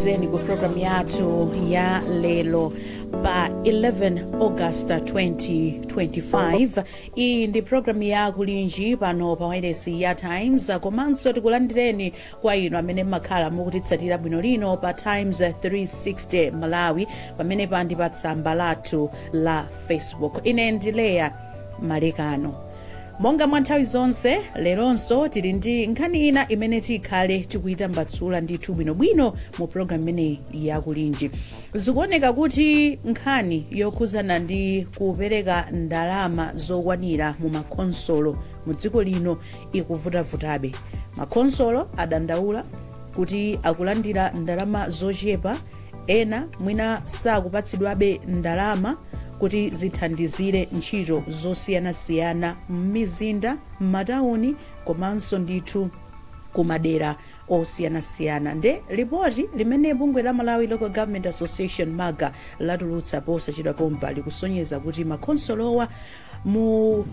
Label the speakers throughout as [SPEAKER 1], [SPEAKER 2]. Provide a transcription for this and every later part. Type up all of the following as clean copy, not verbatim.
[SPEAKER 1] Tikulandireni ku programu yathu ya lero pa 11 August 2025. Iyi ndi programu ya Kulinji pano pa wailesi ya Times. Komanso tikulandireni kwa inu amene mmakhala mukutitsatira bwino lino pa Times 360 Malawi, pamene pandi pa tsamba lathu la Facebook. Ine ndi Leya Malekano. Monga mwa nthawi zonse, leronso tili ndi nkhani ina imene tikhale tikuyitambatsula ndithu bwinobwino mu programu imeneyi yakulinji. Zikuoneka kuti nkhani yokhuzana ndi kupereka ndalama zokwanira mu makhonsolo mu dziko lino ikuvutavutabe. Makhonsolo adandaula kuti akulandira ndalama zochepa, ena mwina sakupatsidwabe ndalama kuti zithandizire ntchito zosiyanasiyana m'mizinda, m'matawuni komanso ndithu kumadera osiyanasiyana. Nde lipoti limene bungwe la Malawi Local Government Association, MALGA, latulutsa posachedwa pompa likusonyeza kuti makhonsolowa mu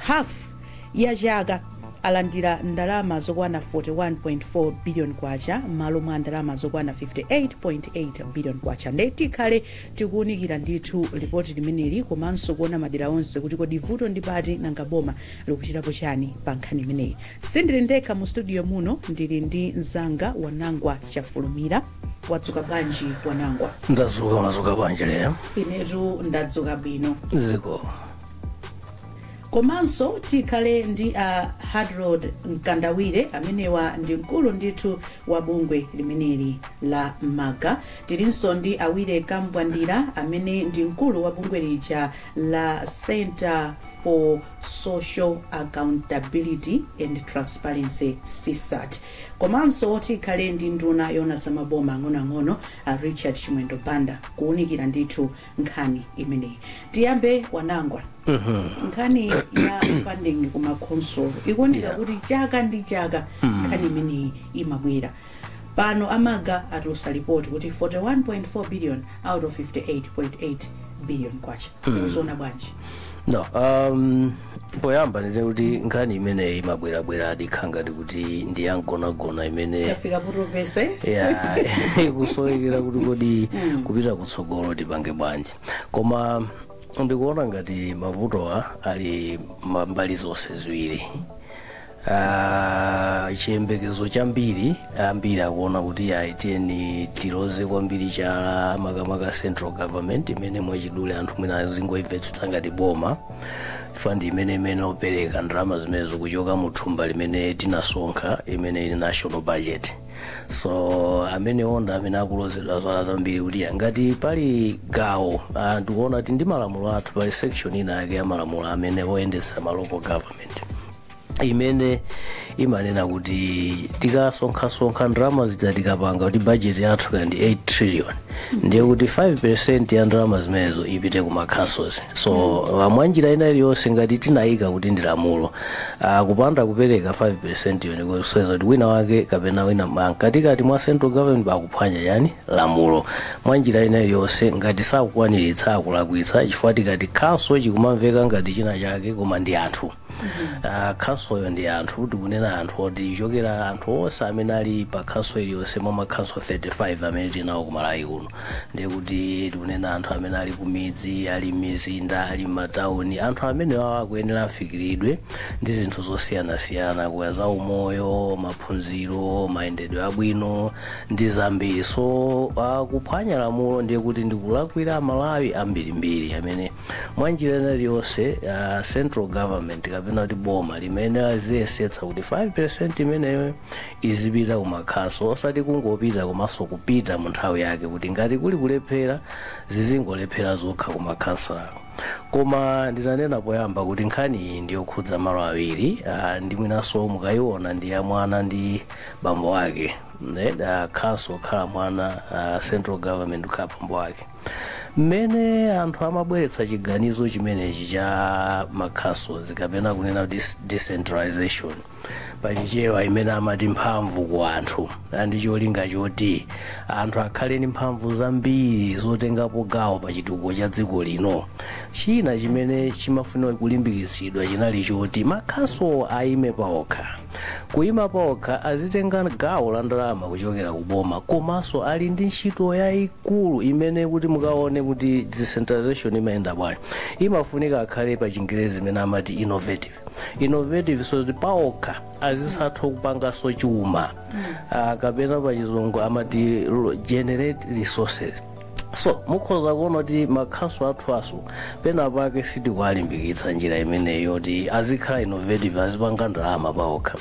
[SPEAKER 1] half ya chaka alandira ndalama zokwana 41.4 billion kwacha m'malo mwa ndalama zokwana 58.8 billion kwacha. Nde tikhale tikuwunikira ndithu lipoti limeneli komanso kuona madera onse kuti kodi vuto ndi pati, nanga boma likuchitapo chani pa nkhani imeneyi. Sindili ndekha mu studio muno, ndili ndi mzanga Wanangwa Chafulumira. Wadzuka bwanji, Wanangwa?
[SPEAKER 2] Ndadzuka. Mwadzuka bwanji, Leya?
[SPEAKER 1] Inetu ndadzuka bwino.
[SPEAKER 2] Ziko.
[SPEAKER 1] Komanso tikhale ndi a Hardroad Mkandawire, amenewa ndi mkulu ndithu wa bungwe limeneli la MALGA. Tilinso ndi Awire Kambwandira, amene ndi mkulu wa bungwe lija la Center for Social Accountability and Transparency, CSAT. Komanso tikhale ndi nduna yona zamaboma ang'onoang'ono, a Richard Chimwendo Banda, kuwunikira ndithu nkhani imeneyi. Tiyambe, Wanangwa, nkhani ya funding ku makhonsolo ikuoneka kuti chaka ndi chaka nkhani imeneyi imabwera. Pano a MALGA atulutsa ripoti kuti 41.4 billion out of 58.8 billion kwacha. Ukuziona bwanji?
[SPEAKER 2] No, poyamba ndite kuti nkhani imeneyi imabwerabwera, adikha ngati kuti ndi yamgonagona imene
[SPEAKER 1] yafika potopesa.
[SPEAKER 2] Ya, ikusowekera kuti kodi kupita kutsogolo tipange bwanji. Koma ndikuona ngati mavutowa ali mbali zonse ziwiri. Chiyembekezo chambiri, ambiri akuona kuti ayi, tiyeni tiloze kwambiri chala makamaka central government, imene mwachidule anthu mwina azingoimvetsetsa ngati boma, fund imene lopereka ndalama zimene zikuchoka mu thumba limene tinasonkha, imene ili national budget. So amene onda amene akulozedwa zala zambiri kuti ya, ngati pali gawo, ndikuona kuti ndi malamulo athu, pali section ina yake ya malamulo amene oyendetsa ma local government imene imanena kuti tikasonkhasonkha ndalama zija, tikapanga kuti budget yathu kandi 8 trillion, ndiye kuti 5% ya ndalama zimenezo ipite kuma councils. So mwanjira ina iliyonse, ngati tinayika kuti ndi lamulo, kupanda kupereka 5% iyo ndikusonyeza kuti wina wake kapena wina mkatikati mwa central government akuphwanya yani lamulo. Mwanjira ina iliyonse, ngati sakukwaniritsa, akulakwitsa, chifukwa tikati council chikumamveka ngati china chake, koma ndi anthu. Council ndi anthu, tikunena anthu oti chokera anthu onse amene ali pa council iliyonse mwa ma council 35 amene tinawo ku Malawi kuno. Ndiye kuti tikunena anthu amene ali ku midzi, ali m'mizinda, ali m'matawuni. Anthu amene awo akuyenera afikiridwe ndi zinthu zosiyanasiyana, kuya za umoyo, maphunziro, mayendedwe abwino ndi zambiri. So kuphwanya lamulo ndiye kuti ndikulakwira Amalawi ambirimbiri amene mwanjira ina iliyonse central government kapena kuti boma limene aziyesetsa kuti 5% imeneyo izipita kumakhansolo, osati kungopita komanso kupita mu nthawi yake, kuti ngati kuli kulephera, zizingolephera zokha kumakhansolako. Koma ndinanena poyamba kuti nkhani iyi ndiyokhudza malo awiri, ndi mwinanso mukayiona ndi ya mwana ndi bambo ake. Council kukhala mwana, central government kukhala bambo ake. Mmene anthu amabweretsa chiganizo chimenechi cha ma councils kapena kunena kuti decentralization, Pachichewa imene amati mphamvu ku anthu, ndi cholinga choti anthu akhale ndi mphamvu zambiri zotengapo gawo pa chitukuko cha dziko lino. China chimene chimafunika kulimbikitsidwa chinali choti makhansolo ayime paokha. Kuyima paokha, azitenga gawo la ndalama kuchokera ku boma, komanso ali ndi ntchito yayikulu imene kuti mukaone kuti decentralization imayenda bwanji, imafunika akhale pa Chingerezi imene amati innovative. Innovative, so kuti paokha azisatha kupanganso chuma, kapena pa Chizungu amati generate resources. So mukhoza kuona kuti makhanso athu aso pena pake sitikuwalimbikitsa njira imeneyo yoti azikhala innovative, azipanga ndalama paokha.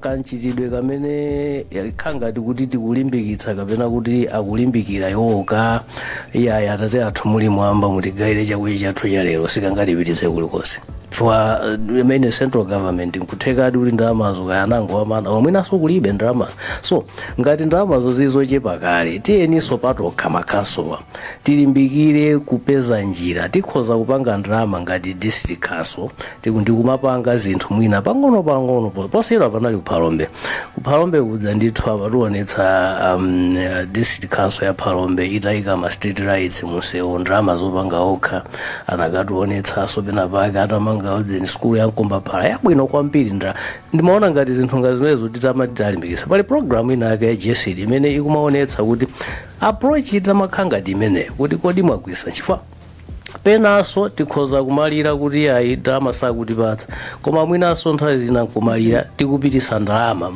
[SPEAKER 2] Kanchitidwe kamene khangati kuti tikulimbikitsa kapena kuti akulimbikira yoka, "Iyayi, Atate athu muli mwamba, mutigayire chakudya chathu cha lero," sikangatipititse kulikonse. Chifukwa imene central government, nkuthekadi kuti ndalamazo kayanango amana omwinanso kulibe ndalama. So ngati ndalamazo zizochepa kale, tiyeninso patokha makhansowa tilimbikire kupeza njira tikhoza kupanga ndalama ngati district council, ndikumapanga zinthu mwina pang'ono pang'ono. Posera panali kuPhalombe. KuPhalombe kudza ndithu apationetsa district council ya Phalombe itayika ma street lights munsewu, ndalama zopanga okha. Anakationetsanso pena pake atamanga ujeni school ya Mkombaphala yabwino kwambiri. Ndimaona ngati zinthu ngati zimenezo titamati talimbikitsa. Pali program ina yake ya GESD imene ikumaonetsa kuti approach itamakhala ngati imeneyo, kuti kodi mwagwisa. Chifukwa penanso tikhoza kumalira kuti ayi, ndalama sakutipatsa, koma mwinanso nthawi zina nkumalira tikupitisa ndalama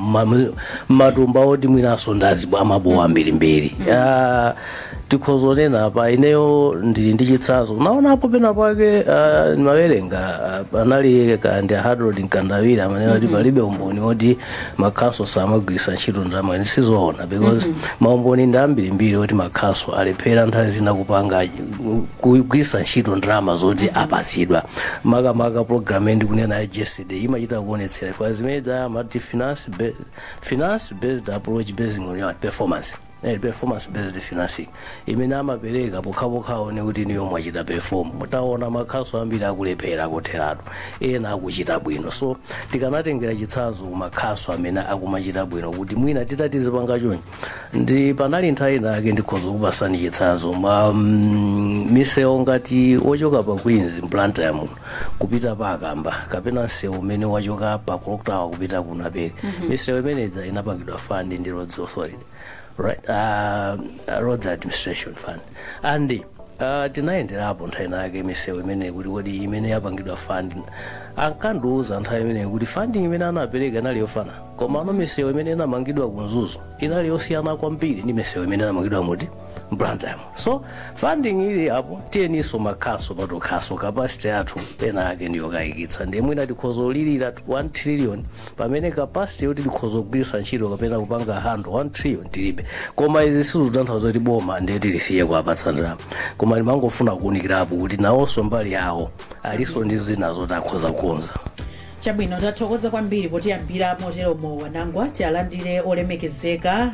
[SPEAKER 2] mmatumba oti mwinanso ndazibwa amabowa mbirimbiri. Tikhoza kunena apa, ineyo ndili ndi chitsanzo. Naonapo pena pake, ndimawerenga, panali kandi Hardroad Mkandawire amanena kuti palibe umboni woti makhanso samagwiritsa ntchito ndalama. Sizoona, because maumboni ndi ambirimbiri oti makhanso alephera nthawi zina kupanga, kugwiritsa ntchito ndalama zoti apatsidwa. Makamaka program ndikunena ya GESD imachita kuonetsera, ifika zimene amati finance based approach based on your performance, performance based financing imene amapereka pokhapokha aone kuti niyo mwachita perform. Mutaona makhanso ambiri akulephera kotheratu, ena akuchita bwino. So tikanatengera chitsanzo kumakhanso amene akumachita bwino, kuti mwina titatizipanga chonchi. Ndi panali nthawi inake, ndikhoza kupasani chitsanzo, misewu ngati wochoka pa Queens m'Blantyre muno kupita pa Akamba, kapena msewu umene wachoka pa Clock Tower kupita ku Naperi, misewu imenedza inapangidwa fund ndi Roads Authority, right, Roads Administration Fund. And tinayenderapo nthawi inake misewu imeneyi kuti kodi imene yapangidwa fund. Ankandiuza nthawi imeneyi kuti funding imene anapereka inali yofana, koma ano misewu imene inamangidwa ku Mzuzu inali yosiyana kwambiri ndi misewu imene inamangidwa muti m'Blantyre. So funding ili apo, tiyeninso makhanso patokhaso capacity yathu pena ake ndiyokayikitsa. Ndiye mwina tikhoza kulirira 1 trillion pamene capacity yoti tikhoza kugwiritsa ntchito kapena kupanga handle 1 trillion tilibe. Koma izi sizikutanthauza kuti boma ndiye tilisiye kuapatsa ndalama, koma ndimangofuna kuwunikirapo kuti nawonso mbali yawo alinso ndi zina zoti akhoza kukonza.
[SPEAKER 1] Chabwino, tathokoza kwambiri potiyambira moteromo, Wanangwa. Tialandire olemekezeka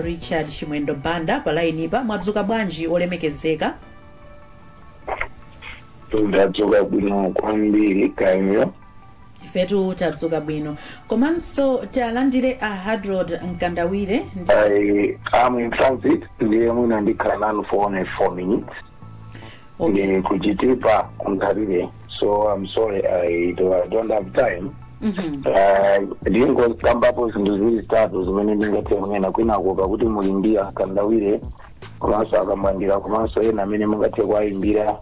[SPEAKER 1] Richard Chimwendo Banda pa lainipa. Mwadzuka bwanji, olemekezeka?
[SPEAKER 3] Ndadzuka bwino kwambiri, kaimyo?
[SPEAKER 1] Ifetu tadzuka bwino. Komanso tialandire a Hadrod Mkandawire ndi
[SPEAKER 3] I am in transit, ndiye mwina ndikhala nanu for only 4 minutes. Ndili kuChitipa kuNkhalire, so I'm sorry, I don't have time. Ndingokambapo zinthu ziwiri zitatu zimene ndingathe kunena kwinako, pakuti muli ndi aKandawire komanso aKamwandira komanso ena amene mungathe kuwayimbira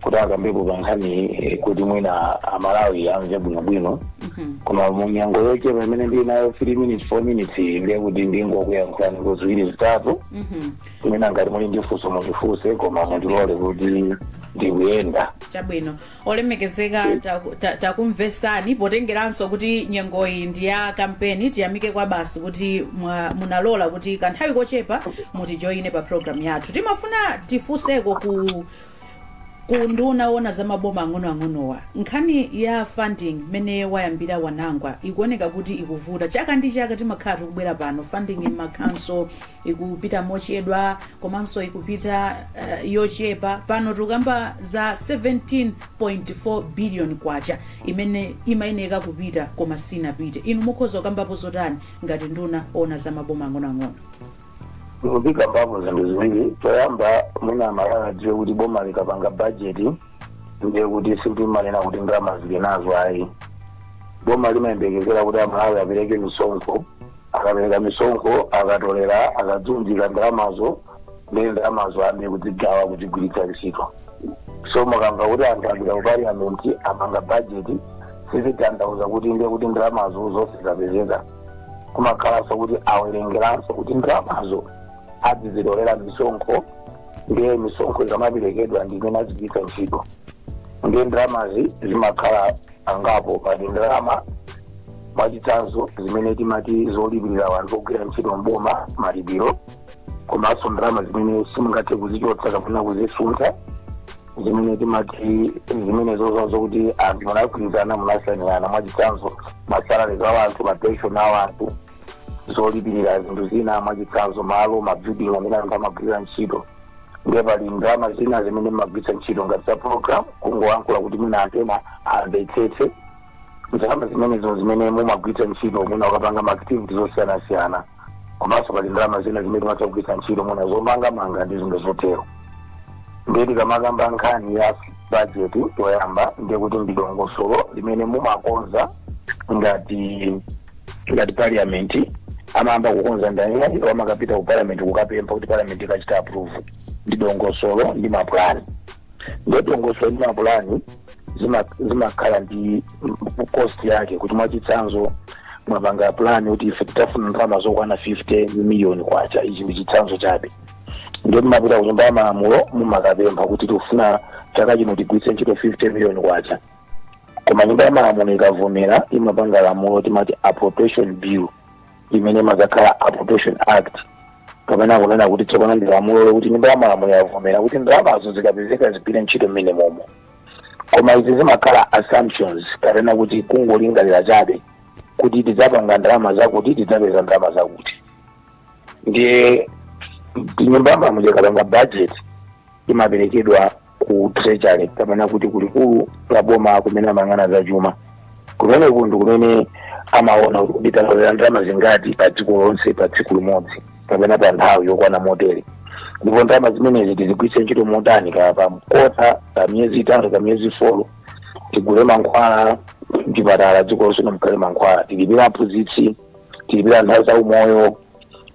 [SPEAKER 3] kuti akambepo pa nkhani, kuti mwina Amalawi amve bwinobwino. Koma mu nyengo yochepa imene ndili nayo, 3 minutes, 4 minutes, ndiye kuti ndingokuyankhulani ziwiri zitatu. Mwina ngati muli ndi funso mundifunse, koma mundilole kuti ndikuyenda.
[SPEAKER 1] Chabwino, olemekezeka, takumvesani. Potengeranso kuti nyengoyi ndi ya kampeni, tiyamike kwa basi kuti munalola kuti kanthawi kochepa mutijoyine pa program yathu. Timafuna tifunseko ku Ku unduna woona za maboma ang'onoang'onowa, nkhani ya funding mmene wayambira Wanangwa ikuoneka kuti ikuvuta. Chaka ndi chaka timakhala tikubwera pano, funding m'makhanso ikupita mochedwa komanso ikupita yochepa. Pano tikukamba za 17.4 billion kwacha imene imayeneka kupita koma sinapite. Inu mukhoza kukambapo zotani ngati nduna oona za maboma ang'onoang'ono?
[SPEAKER 3] Ndikukambapo zinthu ziwiri. Choyamba, mwina Amalawi adziwe kuti boma likapanga bajeti, ndiye kuti sitimanena kuti ndalama zili nazo ayi. Boma limayembekezera kuti Amalawi apereke misonkho. Akapereka misonkho, akatolera, akadziunjika ndalamazo, ndiye ndalamazo ayambe kudzigawa, kudzigwiritsa ntchito. So mukamva kuti anthu apita ku parliament, apanga bajeti, sizitanthauza kuti ndiye kuti ndalamazo zonse zapezeka. Kumakhalanso kuti awerengeranso kuti ndalamazo adzizitolera misonkho, ndiye misonkho ikamaperekedwa ndi imene azigwiritsa ntchito. Ndiye ndalamazi zimakhala angapo. Pali ndalama, mwachitsanzo, zimene timati zolipirira anthu ogwira ntchito mboma, malipiro, komanso ndalama zimene simungathe kuzichotsa kapena kuzisuntha, zimene timati zimene zozazo kuti anthu munagwirizana, munasainirana, mwachitsanzo masalary a anthu, mapension a anthu, zolipirira zinthu zina, mwachitsanzo malo, mabuilding amene anthu amagwirira ntchito. Ndiye pali ndalama zina zimene mumagwiritsa ntchito ngati za program, kungoyankhula kuti mwina anthu ena amvetsetse, ndalama zimenezo zimene mumagwiritsa ntchito mwina ukapanga ma activities osiyanasiyana. Komanso pali ndalama zina zimene timatha kugwiritsa ntchito mwina zomangamanga ndi zinthu zotero. Ndiye tikamakamba nkhani ya budget, toyamba ndiye kuti ndi dongosolo limene mumakonza ngati parliament. Amayamba kukonza ndani? Amakapita ku parliament kukapempha kuti parliament ikachita approve. Ndi dongosolo ndi mapulani. Ndiye dongosolo ndi mapulani zimakhala ndi cost yake, kuti mwachitsanzo mwapanga plan kuti ife titafuna ndalama zokwana 50 miliyoni kwacha, ichi ndi chitsanzo chabe, ndiye mumapita ku Nyumba ya Malamulo, mumakapempha kuti tikufuna chaka chino tigwiritse ntchito 50 miliyoni kwacha. Koma Nyumba ya Malamulo ikavomera, imapanga lamulo timati Appropriation Bill, imene imadzakhala Appropriation Act, kapena kunena kuti tsopano ndi lamulo lokuti Nyumba ya Malamulo yavomera kuti ndalamazo zikapezeka zigwire ntchito mmene momo. Koma izi zimakhala assumptions, kapena kuti kungolingalira chabe kuti tidzapanga ndalama zakuti, tidzapeza ndalama zakuti. Ndiye Nyumba ya Malamulo ikapanga budget, imaperekedwa ku Treasury, kapena kuti kulikulu la boma kumene amayang'ana za chuma. Kumeneku ndi kumene amaona kuti tatolera ndalama zingati pa dziko lonse pa tsiku limodzi kapena pa nthawi yokwana motere, ndipo ndalama zimenezi tizigwiritse ntchito motani, kaya pa quarter, pa miyezi 3, pa miyezi 4, tigule mankhwala mchipatala, dziko lonse mukhale mankhwala, tilipire aphunzitsi, tilipire anthu za umoyo,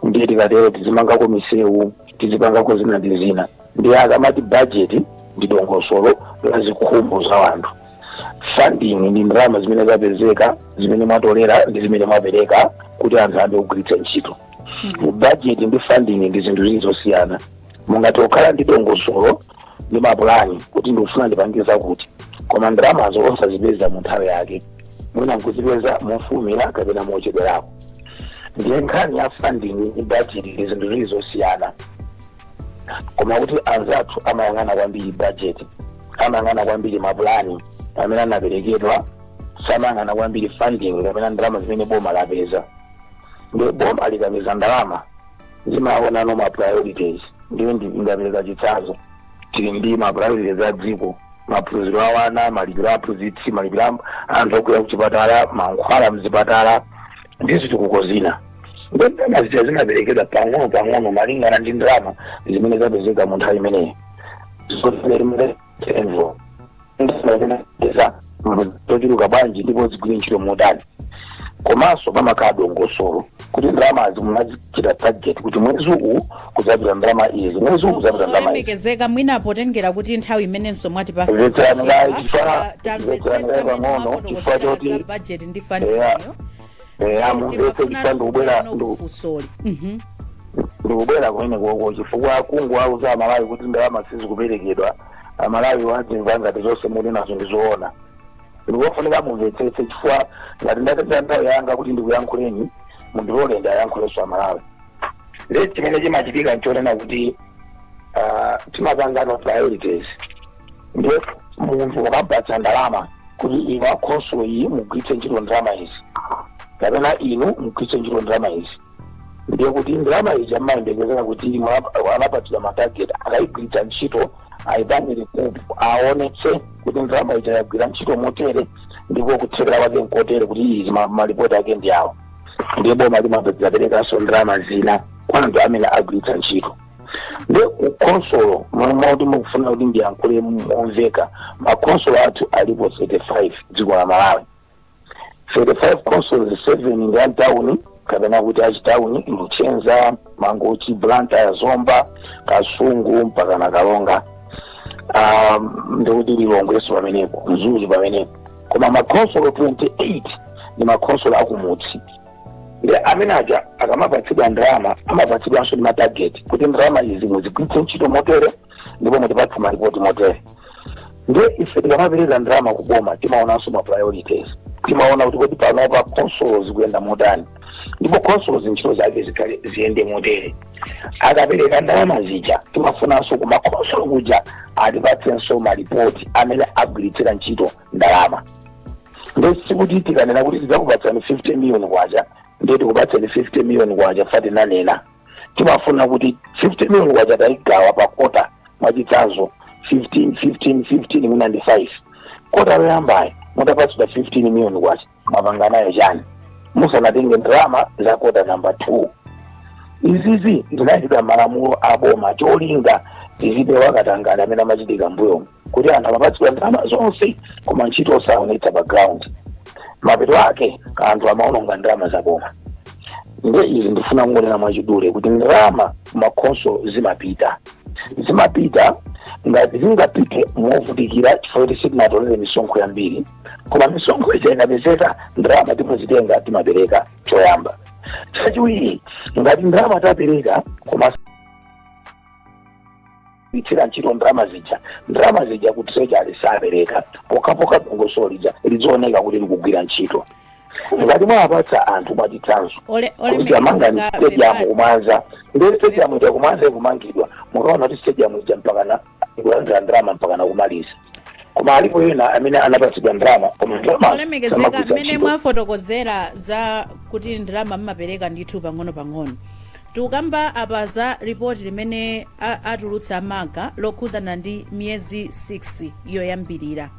[SPEAKER 3] ndiye tikatero tizimangako misewu, tizipangako zina ndi zina. Ndiye akamati budget ndi dongosolo la zikhumbo za anthu, funding ndi ndalama zimene zapezeka, zimene mwatolera ndi zimene mwapereka kuti anthu ayambe kugwiritsa ntchito. Budget ndi funding ndi zinthu zili zosiyana. Mungati kukhala ndi dongosolo ndi mapulani kuti ndikufuna ndipange zakuti, koma ndalamazo osazipeza mu nthawi yake, mwina nkuzipeza mofulumira kapena mochedwerako. Ndiye nkhani ya funding ndi budget ndi zinthu zili zosiyana. Koma kuti anzathu amayang'ana kwambiri budget, amayang'ana kwambiri mapulani amene anaperekedwa, samayang'ana kwambiri funding kapena ndalama zimene boma lapeza. Ndiye boma likapeza ndalama, zimaonano ma priorities. Ndiye ndingapereka chitsanzo, tili ndi ma priorities a dziko: maphunziro a wana, malipiro a aphunzitsi, malipiro a anthu ogwira kuchipatala, mankhwala mzipatala ndi zitukuko zina. Ndiye ndalama zija zimaperekedwa pang'ono pang'ono malingana ndi ndalama zimene zapezeka mu nthawi imeneyi. Zotenvo zochuluka bwanji ndipo zigwire ntchito motani. Komanso pamakhala dongosolo kuti ndalamazi munazichita target kuti mwezi uwu kudzapita ndalama izi, mwezi uwu kudzapita ndalama izi.
[SPEAKER 1] Olemekezeka, mwina potengera kuti nthawi imenenso mwatipasa
[SPEAKER 3] Mvetserani kaye,
[SPEAKER 1] tamvetsetsa
[SPEAKER 3] mvetserani kaye
[SPEAKER 1] mmene
[SPEAKER 3] pang'ono, chifukwa
[SPEAKER 1] mwafotokozera
[SPEAKER 3] choti
[SPEAKER 1] za budget ndi funding yo.
[SPEAKER 3] Eya, mumvetse, chifukwa ndikubwera
[SPEAKER 1] Kufusoli.
[SPEAKER 3] Ndikubwera kumene koko, chifukwa kungowauza Amalawi kuti ndalama sizikuperekedwa, Amalawi wadzimva ngati zonse muli nazo ndizoona. Ndikofunika mumvetsetse, chifukwa ngati ndatenga nthawi yanga kuti ndikuyankhuleni, mundilole ndiayankhulenso Amalawi. Le chimene chimachitika nchonena kuti timapangano priorities. Ndiye munthu ukampatsa ndalama kuti inu akhonsolo iyi mugwiritse ntchito ndalama izi, kapena inu mugwiritse ntchito ndalama izi, ndiye kuti ndalama izi amayembekezera kuti anapatsidwa ma target, akayigwiritsa ntchito ayipangire kuti aonetse kuti ndalama ija yagwira ntchito motere ndipo kuthekera kwake nkotere, kuti izi malipoti ake ndi awo. Ndiye boma limaperekanso ndalama zina kwa anthu amene agwiritsa ntchito. Ndiye kukhonsolo, moti mukufuna kuti ndiyankhule momveka, makhonsolo athu alipo 35 dziko la Malawi. 35 councils, 7 ndi antawuni kapena kuti achitawuni, Luchenza, Mangochi, Blantyre, Zomba, Kasungu mpaka na Kalonga, ndikuti Lilongweso pamenepo, Mzuzu pamenepo. Koma makhonsolo 28 ndi makhonsolo akumudzi. Ndi amene aja akamapatsidwa ndalama amapatsidwanso ndi ma target kuti ndalama izi muzigwiritse ntchito motere ndipo mutipatse malipoti motere. Ndiye ife tikamapereka ndalama kuboma timaonanso ma priorities, timaona kuti kodi panopa khonsolo zikuyenda motani ndipo khonsolo ntchito zake zikhale ziyende motere. Akapereka ndalama zija timafunanso kumakhonsolo kuja atipatsenso malipoti amene agwiritsira ntchito ndalama. Ndiye sikuti tikanena kuti tidzakupatsani 50 million kwacha ndiye tikupatsani 50 million kwacha fatinanena. Timafuna kuti 50 million kwacha tayigawa pa quarter, mwachitsanzo 15, 15, 15, mwina ndi 5. Quarter yoyambayi mutapatsidwa 15 million kwacha, mwapanga nayo chani musanatenge ndalama za quarter number 2? Izizi zinayikidwa malamulo aboma cholinga tizipewa katangale amene amachitika mbuyomu, kuti anthu amapatsidwa ndalama zonse koma ntchito osaonetsa pa ground. Mapeto ake anthu amaononga ndalama zaboma. Ndiye izi ndifuna kungonena mwachidule kuti ndalama kumakhonsolo zimapita, zimapita ngati zingapite movutikira chifukwa kuti sitinatolere misonkho yambiri, koma misonkho ija ikapezeka ndalama timazitenga, timapereka choyamba. Chachiwiri, ngati ndalama tapereka koma itsira ntchito ndalama zija, ndalama zija ku treasury sapereka pokhapokha dongosolo lija lidzooneka kuti likugwira ntchito. Ngati mwapatsa anthu, mwachitsanzo, kuti amangani
[SPEAKER 1] Olemekezeka,
[SPEAKER 3] stadium
[SPEAKER 1] pepani.
[SPEAKER 3] Kumwanza, ndiye stadium ija kumwanza ikumangidwa, mukaona kuti stadium ija mpakana ikulandira ndalama mpakana kumaliza, koma alipo ena amene anapatsidwa ndalama koma ndalama
[SPEAKER 1] Olemekezeka,
[SPEAKER 3] samagwiritsa
[SPEAKER 1] mmene
[SPEAKER 3] ntchito.
[SPEAKER 1] Mwafotokozera za kuti ndalama mmapereka ndithu pang'ono-pang'ono, tikukamba apa za ripoti limene atulutsa MALGA lokhuzana ndi miyezi 6 yoyambirira.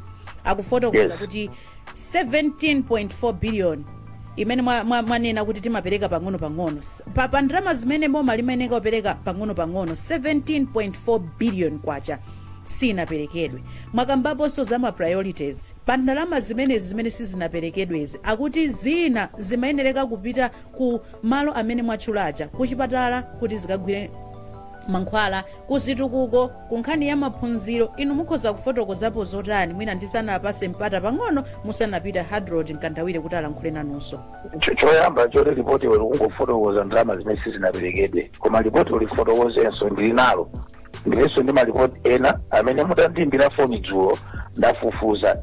[SPEAKER 1] Akufotokoza kuti 17.4 billion imene mwanena kuti timapereka pang'ono-pang'ono, pa ndalama zimene boma limayeneka kupereka pang'ono-pang'ono, 17.4 billion kwacha sinaperekedwe. Mwakambaponso za ma priorities pa ndalama zimenezi zimene sizinaperekedwezi. Akuti zina zimayenereka kupita ku malo amene mwatchulaja, kuchipatala kuti zikagwire mankhwala, kuzitukuko, ku nkhani ya maphunziro. Inu mukhoza kufotokozapo zotani, mwina ndisanapase mpata pang'ono musanapita Hadrod Mkandawire kuti alankhule nanunso?
[SPEAKER 3] Choyamba choti ripoti ili kungofotokoza ndalama zimene sizinaperekedwe, koma ripoti ulifotokozenso ndili nalo, ndilinso ndi malipoti ena amene mutandiyimbira foni dzulo ndafufuza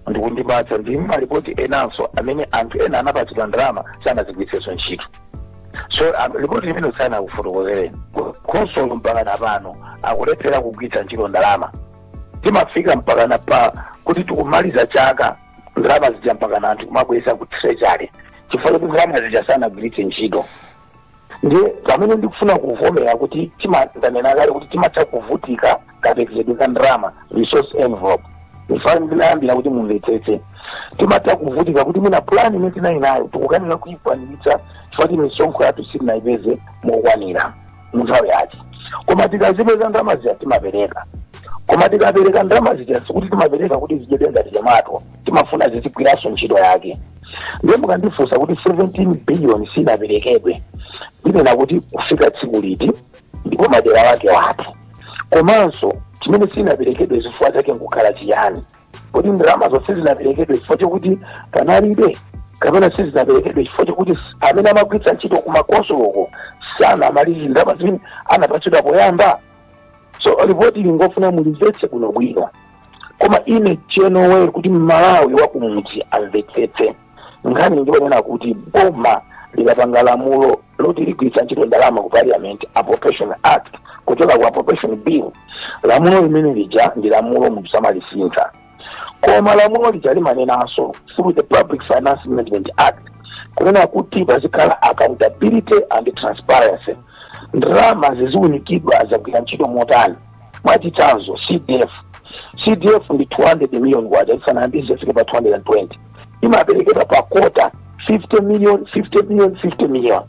[SPEAKER 3] ndikundipatsa. Ndi malipoti enanso amene anthu ena anapatsidwa ndalama sanazigwiritsenso ntchito. So ripoti limene sanakufotokozereni, khonsolo mpakana pano akulephera kugwiritsa ntchito ndalama. Timafika mpakana pa kuti tikumaliza chaka, ndalama zija mpakana anthu kumabweza ku treasury chifukwa choti ndalama zija sanagwiritse ntchito. Ndiye pamene ndikufuna kuvomera kuti ndanena kale kuti timatha kuvutika kaperekedwe ka ndalama, resource envelope, ndifana ndinayambira kuti mumvetsetse, timatha kuvutika kuti mwina plan imene tinali nayo tikukanika kuyikwaniritsa chifukwa kuti misonkho yathu sitinayipeze mokwanira mu nthawi yake. Koma tikazipeza ndalama zija timapereka, koma tikapereka ndalama zija sikuti timapereka kuti zidyedwe ngati tomato, timafuna zizigwiranso ntchito yake. Ndiye mukandifunsa kuti 17 billion sinaperekedwe, ndinena kuti kufika tsiku liti ndipo madera wake wati, komanso chimene sinaperekedwe zifukwa zake nkukhala chiyani? Kuti ndalama zonse zinaperekedwe chifukwa chokuti panalibe, kapena sizinaperekedwe chifukwa chokuti amene amagwiritsa ntchito kumakonsoloko sanamalize ndalama zimene anapatsidwa poyamba? So ripoti ili ngofuna mulimvetse bwinobwino, koma ine chenowe kuti Mmalawi wakumudzi amvetsetse nkhani, ndikunena kuti boma likapanga lamulo loti ligwiritsa ntchito ndalama ku parliament, Appropriation Act, kuchoka ku Appropriation Bill, Lamulo limene lija ndi lamulo, munthu samalisintha, koma lamulo lija limanenanso through the Public Finance Management Act kunena kuti pazikhala accountability and transparency, ndalama ziziunikidwa zagwira ntchito motani. Mwachitsanzo, CDF. CDF ndi 200 million kwacha, isanayambise ifike pa 220, imaperekedwa pa quarter, 50 million, 50 million, 50 million.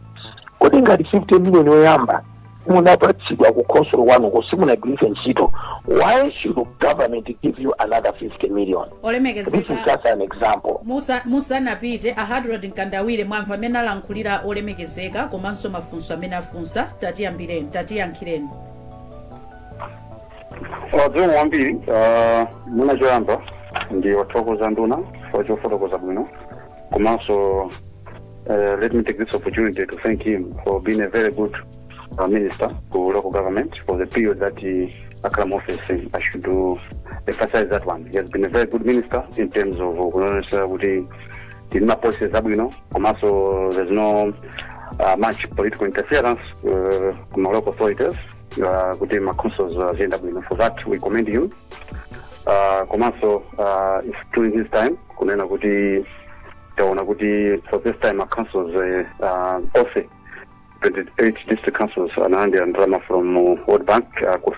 [SPEAKER 3] Kodi ngati 50 million yoyamba munapatsidwa ku khonsolo kwanuko simunagwiritse ntchito, why should government give you another 50 million? This is
[SPEAKER 1] Olemekezeka,
[SPEAKER 3] just an example.
[SPEAKER 1] Musanapite, a Hadrod Mkandawire, mwamva amene alankhulira olemekezeka komanso mafunso amene afunsa. Tatiyambireni, tatiyankhireni.
[SPEAKER 4] Zikomo kwambiri. Mwina choyamba ndi othokoza nduna for chofotokoza bwino, komanso let me take this opportunity to thank him for being a very good minister to local government for the period that he akhala mu office. I should do emphasize that one. He has been a very good minister in terms of kuonetsa kuti tili ma policies abwino, komanso there's no much political interference kuma local authorities, kuti ma councils ziyenda bwino. For that we commend him. Komanso if during his time kunena kuti taona kuti for this time our councils, onse 28 district councils analandira ndalama from World Bank,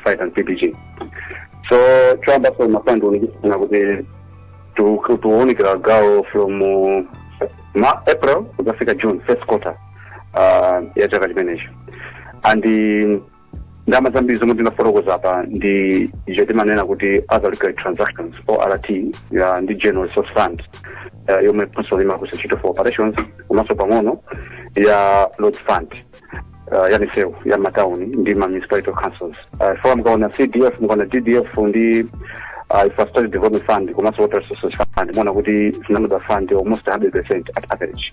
[SPEAKER 4] Fight and PPG. So choyamba so mafandi unikisana kuti tuwunikira gawo from ma April kuzafika June, first quarter ya chaka chimenecho, and ndalama zambiri zomwe tinafotokoza apa ndi icho timanena kuti other recurrent transactions, ORT, ya ndi General Resource Fund yomwe council imagwiritsa ntchito for operations, komanso pang'ono ya Roads Fund, ya misewu ya matawuni ndi ma municipality councils. For mukaona CDF, mukaona DDF ndi Infrastructure Development Fund komanso Water Resources Fund, muona kuti zinamada fund almost 100% at average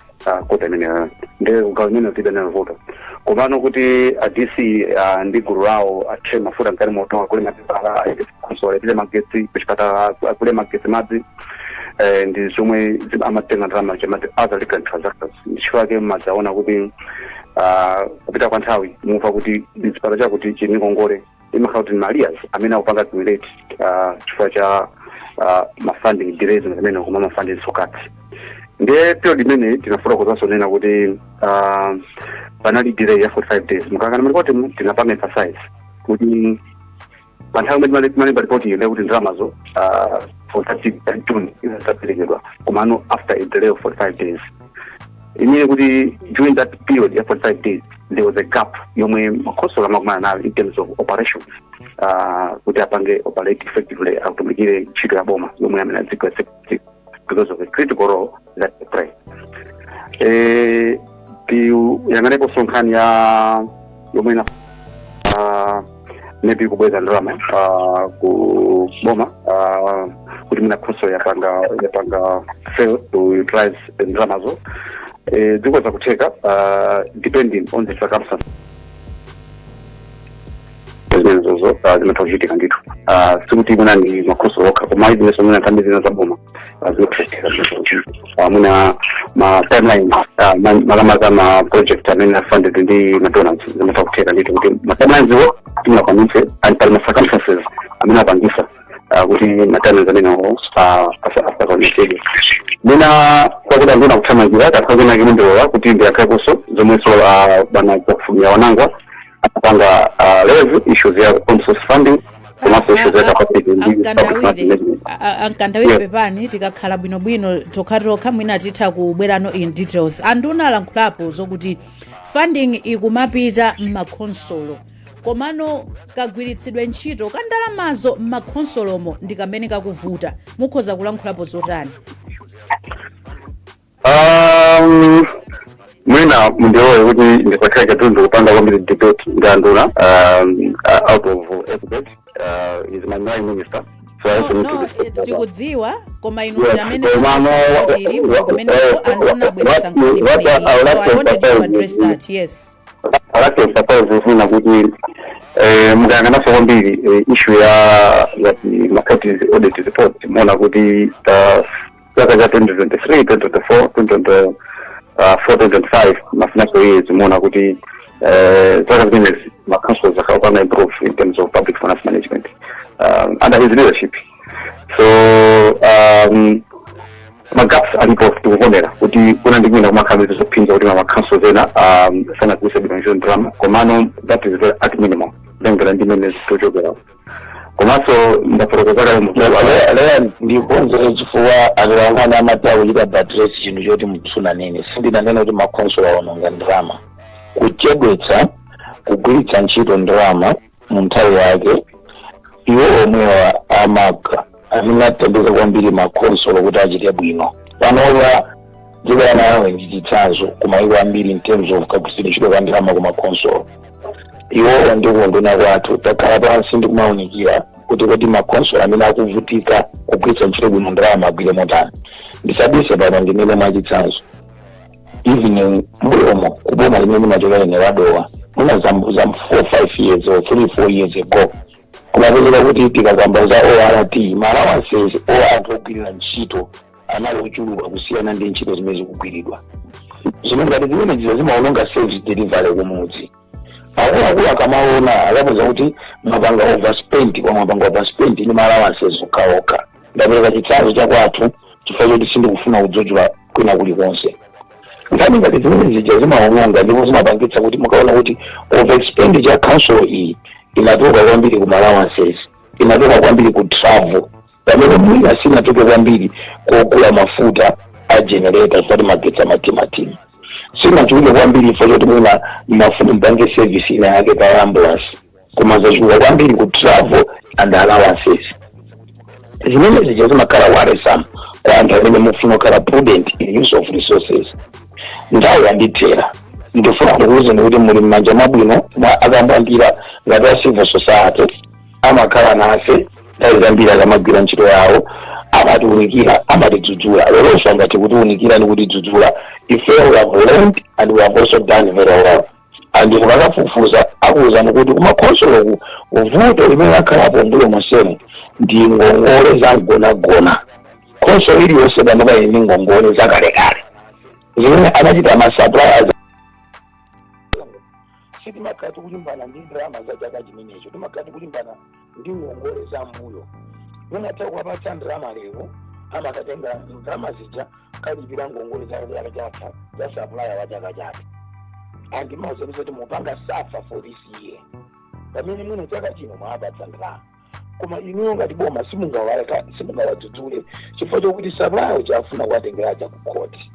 [SPEAKER 4] quarter imeneyo. Ndi gawo imene tilibe nalo vuto. Komano kuti a DC ndi gulu lawo athe mafuta mkati moto, akule mapepala, council alipire magetsi kuchipatala, akule magetsi, madzi, ndi zomwe amatenga ndalama chamati other recurrent transactions. Ndichifukwa chake madzaona kuti kupita kwa nthawi mumva kuti chipatala chakuti chili ngongole, imakhala kuti ma arrears amene akupanga accumulate chifukwa cha ma funding delays amene koma ma funding cuts. Ndiye period imene tinafotokozanso nena kuti panali delay ya 45 days. Mukakana malipoti tinapanga emphasize kuti pa nthawi imene timalemba ripoti iyo kuti ndalamazo for 30 June zaperekedwa, komano after a delay of 45 days, imene kuti during that period ya 45 days there was a gap yomwe makhonsolo amakumana nayo in terms of operations, kuti apange operate effectively, atumikire ntchito ya boma yomwe amene adzigwa because of the critical role that they play. Tiyang'aneponso nkhani ya yomwe ina maybe kubweza ndalama ku boma, kuti mwina council yapanga fail to utilize ndalamazo. Zikhoza kutheka, depending on the circumstances zimenezozo zimatha kuchitika ndithu. Sikuti mwina ndi makhonsolo okha, koma izinenso mwina nthambi zina za boma zimatha kuchitika zimenezo. Mwina ma timeline, makamaka ma project amene funded ndi ma donors, zimatha kutheka ndithu kuti ma timelines iwo timunakwanitse, and pali ma circumstances amene apangisa kuti ma timelines amenewo asakwanitsidwe. Mwina kwakuda nduna kuthamangira kakhala kwina kimundilola kuti ndiyankheponso zomwenso bwana Chakufumira Wanangwa apanga raise, issues ya own source funding komanso issues ya capacity ndi public
[SPEAKER 1] Amkandawire,
[SPEAKER 4] management.
[SPEAKER 1] Amkandawire,
[SPEAKER 4] Yeah.
[SPEAKER 1] pepani, tikakhala bwinobwino tokhatokha mwina titha kubwerano in details. Anduna alankhulapo zokuti funding ikumapita m'makhonsolo, komano kagwiritsidwe ntchito ka ndalamazo m'makhonsolomo ndi kamene kakuvuta. Mukhoza kulankhulapo zotani?
[SPEAKER 4] Mwina mundilole kuti ndisakhale katundu kupanga kwambiri debate ndi anduna out of etiquette. Is my line minister, so I also
[SPEAKER 1] No,
[SPEAKER 4] need to
[SPEAKER 1] no,
[SPEAKER 4] respect that.
[SPEAKER 1] Tikudziwa, koma inu
[SPEAKER 4] Yes,
[SPEAKER 1] ndi amene
[SPEAKER 4] komano
[SPEAKER 1] tili kumeneko, anduna abweretsa nkhani
[SPEAKER 4] what
[SPEAKER 1] imeneyi,
[SPEAKER 4] I would
[SPEAKER 1] so
[SPEAKER 4] like
[SPEAKER 1] I
[SPEAKER 4] to
[SPEAKER 1] wanted you to
[SPEAKER 4] emphasize
[SPEAKER 1] address
[SPEAKER 4] is-
[SPEAKER 1] that, yes.
[SPEAKER 4] I like to emphasize zina kuti mukayang'ananso kwambiri issue ya ma audit report, muona kuti chaka cha 2023, 2024, 2024, 2025, ma financial years, muona kuti zaka zimenezi ma councils akapanga improve in terms of public finance management. Under his leadership. So magaps alipo, tikuvomera kuti kuna ndi kwina kumakhala zophinja kuti ma councils ena sanagwiritse bwino ntchito ndalama, komano that is very at minimum lengera ndi imene tochokera. Komanso ndafotokoza kale mu
[SPEAKER 3] Leya, ndikonzere chifukwa atolankhani amati akuchita buttress chinthu choti musunanene. Sindinanene kuti makhonsolo awononga ndalama. Kuchedwetsa kugwiritsa ntchito ndalama mu nthawi yake, iwo omwewa amaka amene athandiza kwambiri makhonsolo kuti achite bwino. Panopa dziko la Malawi ndi chitsanzo kumayiko ambiri in terms of kagwiritsidwe ntchito ka ndalama ku makhonsolo. Iwowa ndi kunduna kwathu takhala pansi ndi kumawunikira kuti makhonsolo amene akuvutika kugwiritsa ntchito bwino ndalama agwire motani. Ndisabise pano, ndinene mwachitsanzo, even mbuyomo kuboma limene limachokera ine wadowa, mwina zam 4 5 years or 3 4 years ago, kumapezeka kuti tikakamba za ORT, ma allowances o anthu ogwirira ntchito anali ochuluka kusiyana ndi ntchito zimene zikugwiridwa, zimene ngati zimene ziza zimaononga service delivery kumudzi. Akuluakulu akamaona, akapeza kuti mwapanga overspend, kwa mwapanga overspend ndi ma allowances okhaokha. Ndapereka chitsanzo chakwathu chifukwa choti sindikufuna kudzudzula kwina kulikonse. Nkhani ngati zimene zija zimaononga ndipo zimapangitsa kuti mukaona kuti over expenditure ya council iyi inatoka kwambiri ku allowances, inatoka kwambiri ku travel, pamene mwina sinatoke kwambiri kogula mafuta a generator chifukwa magetsi amatimatima, sinachuluke kwambiri chifukwa choti mwina mafuna mpange service ina yake pa ambulance, koma zachuluka kwambiri ku travel and allowances. Zimene zija zimakhala worrisome kwa anthu amene mufuna kukhala prudent in use of resources. Nthawi yandithera. Ndifuna ndikuwuzeni kuti muli m'manja mwabwino mwa akambwandira. Ngati a civil society amakhala nafe nthawi zambiri akamagwira ntchito yawo, amatiunikira, amatidzudzula. Lolonso angati kutiunikira ndi kutidzudzula ife, we have learned and we have also done very well. And mukakafufuza akuwuzani kuti kumakhonsoloku vuto limene lakhalapo mbuyo monsemu ndi ngongole za mgonagona. Khonsolo iliyonse panopa ili ndi ngongole zakalekale zimene anachita ma suppliers. Sitimakhala tikulimbana ndi ndalama za chaka chimenecho, timakhala tikulimbana ndi ngongole za mbuyo. Munatha kuwapatsa ndalama lero, amakatenga ndalama zija kalipira ngongole za chaka chatha za supplier wa chaka chatha, and mawuzaniza kuti mupanga suffer for this year, pamene mwina chaka chino mwapatsa ndalama. Koma inuyo ngati boma simungawadzudzule chifukwa chokuti supplier uja afuna kuwatengera aja ku khoti.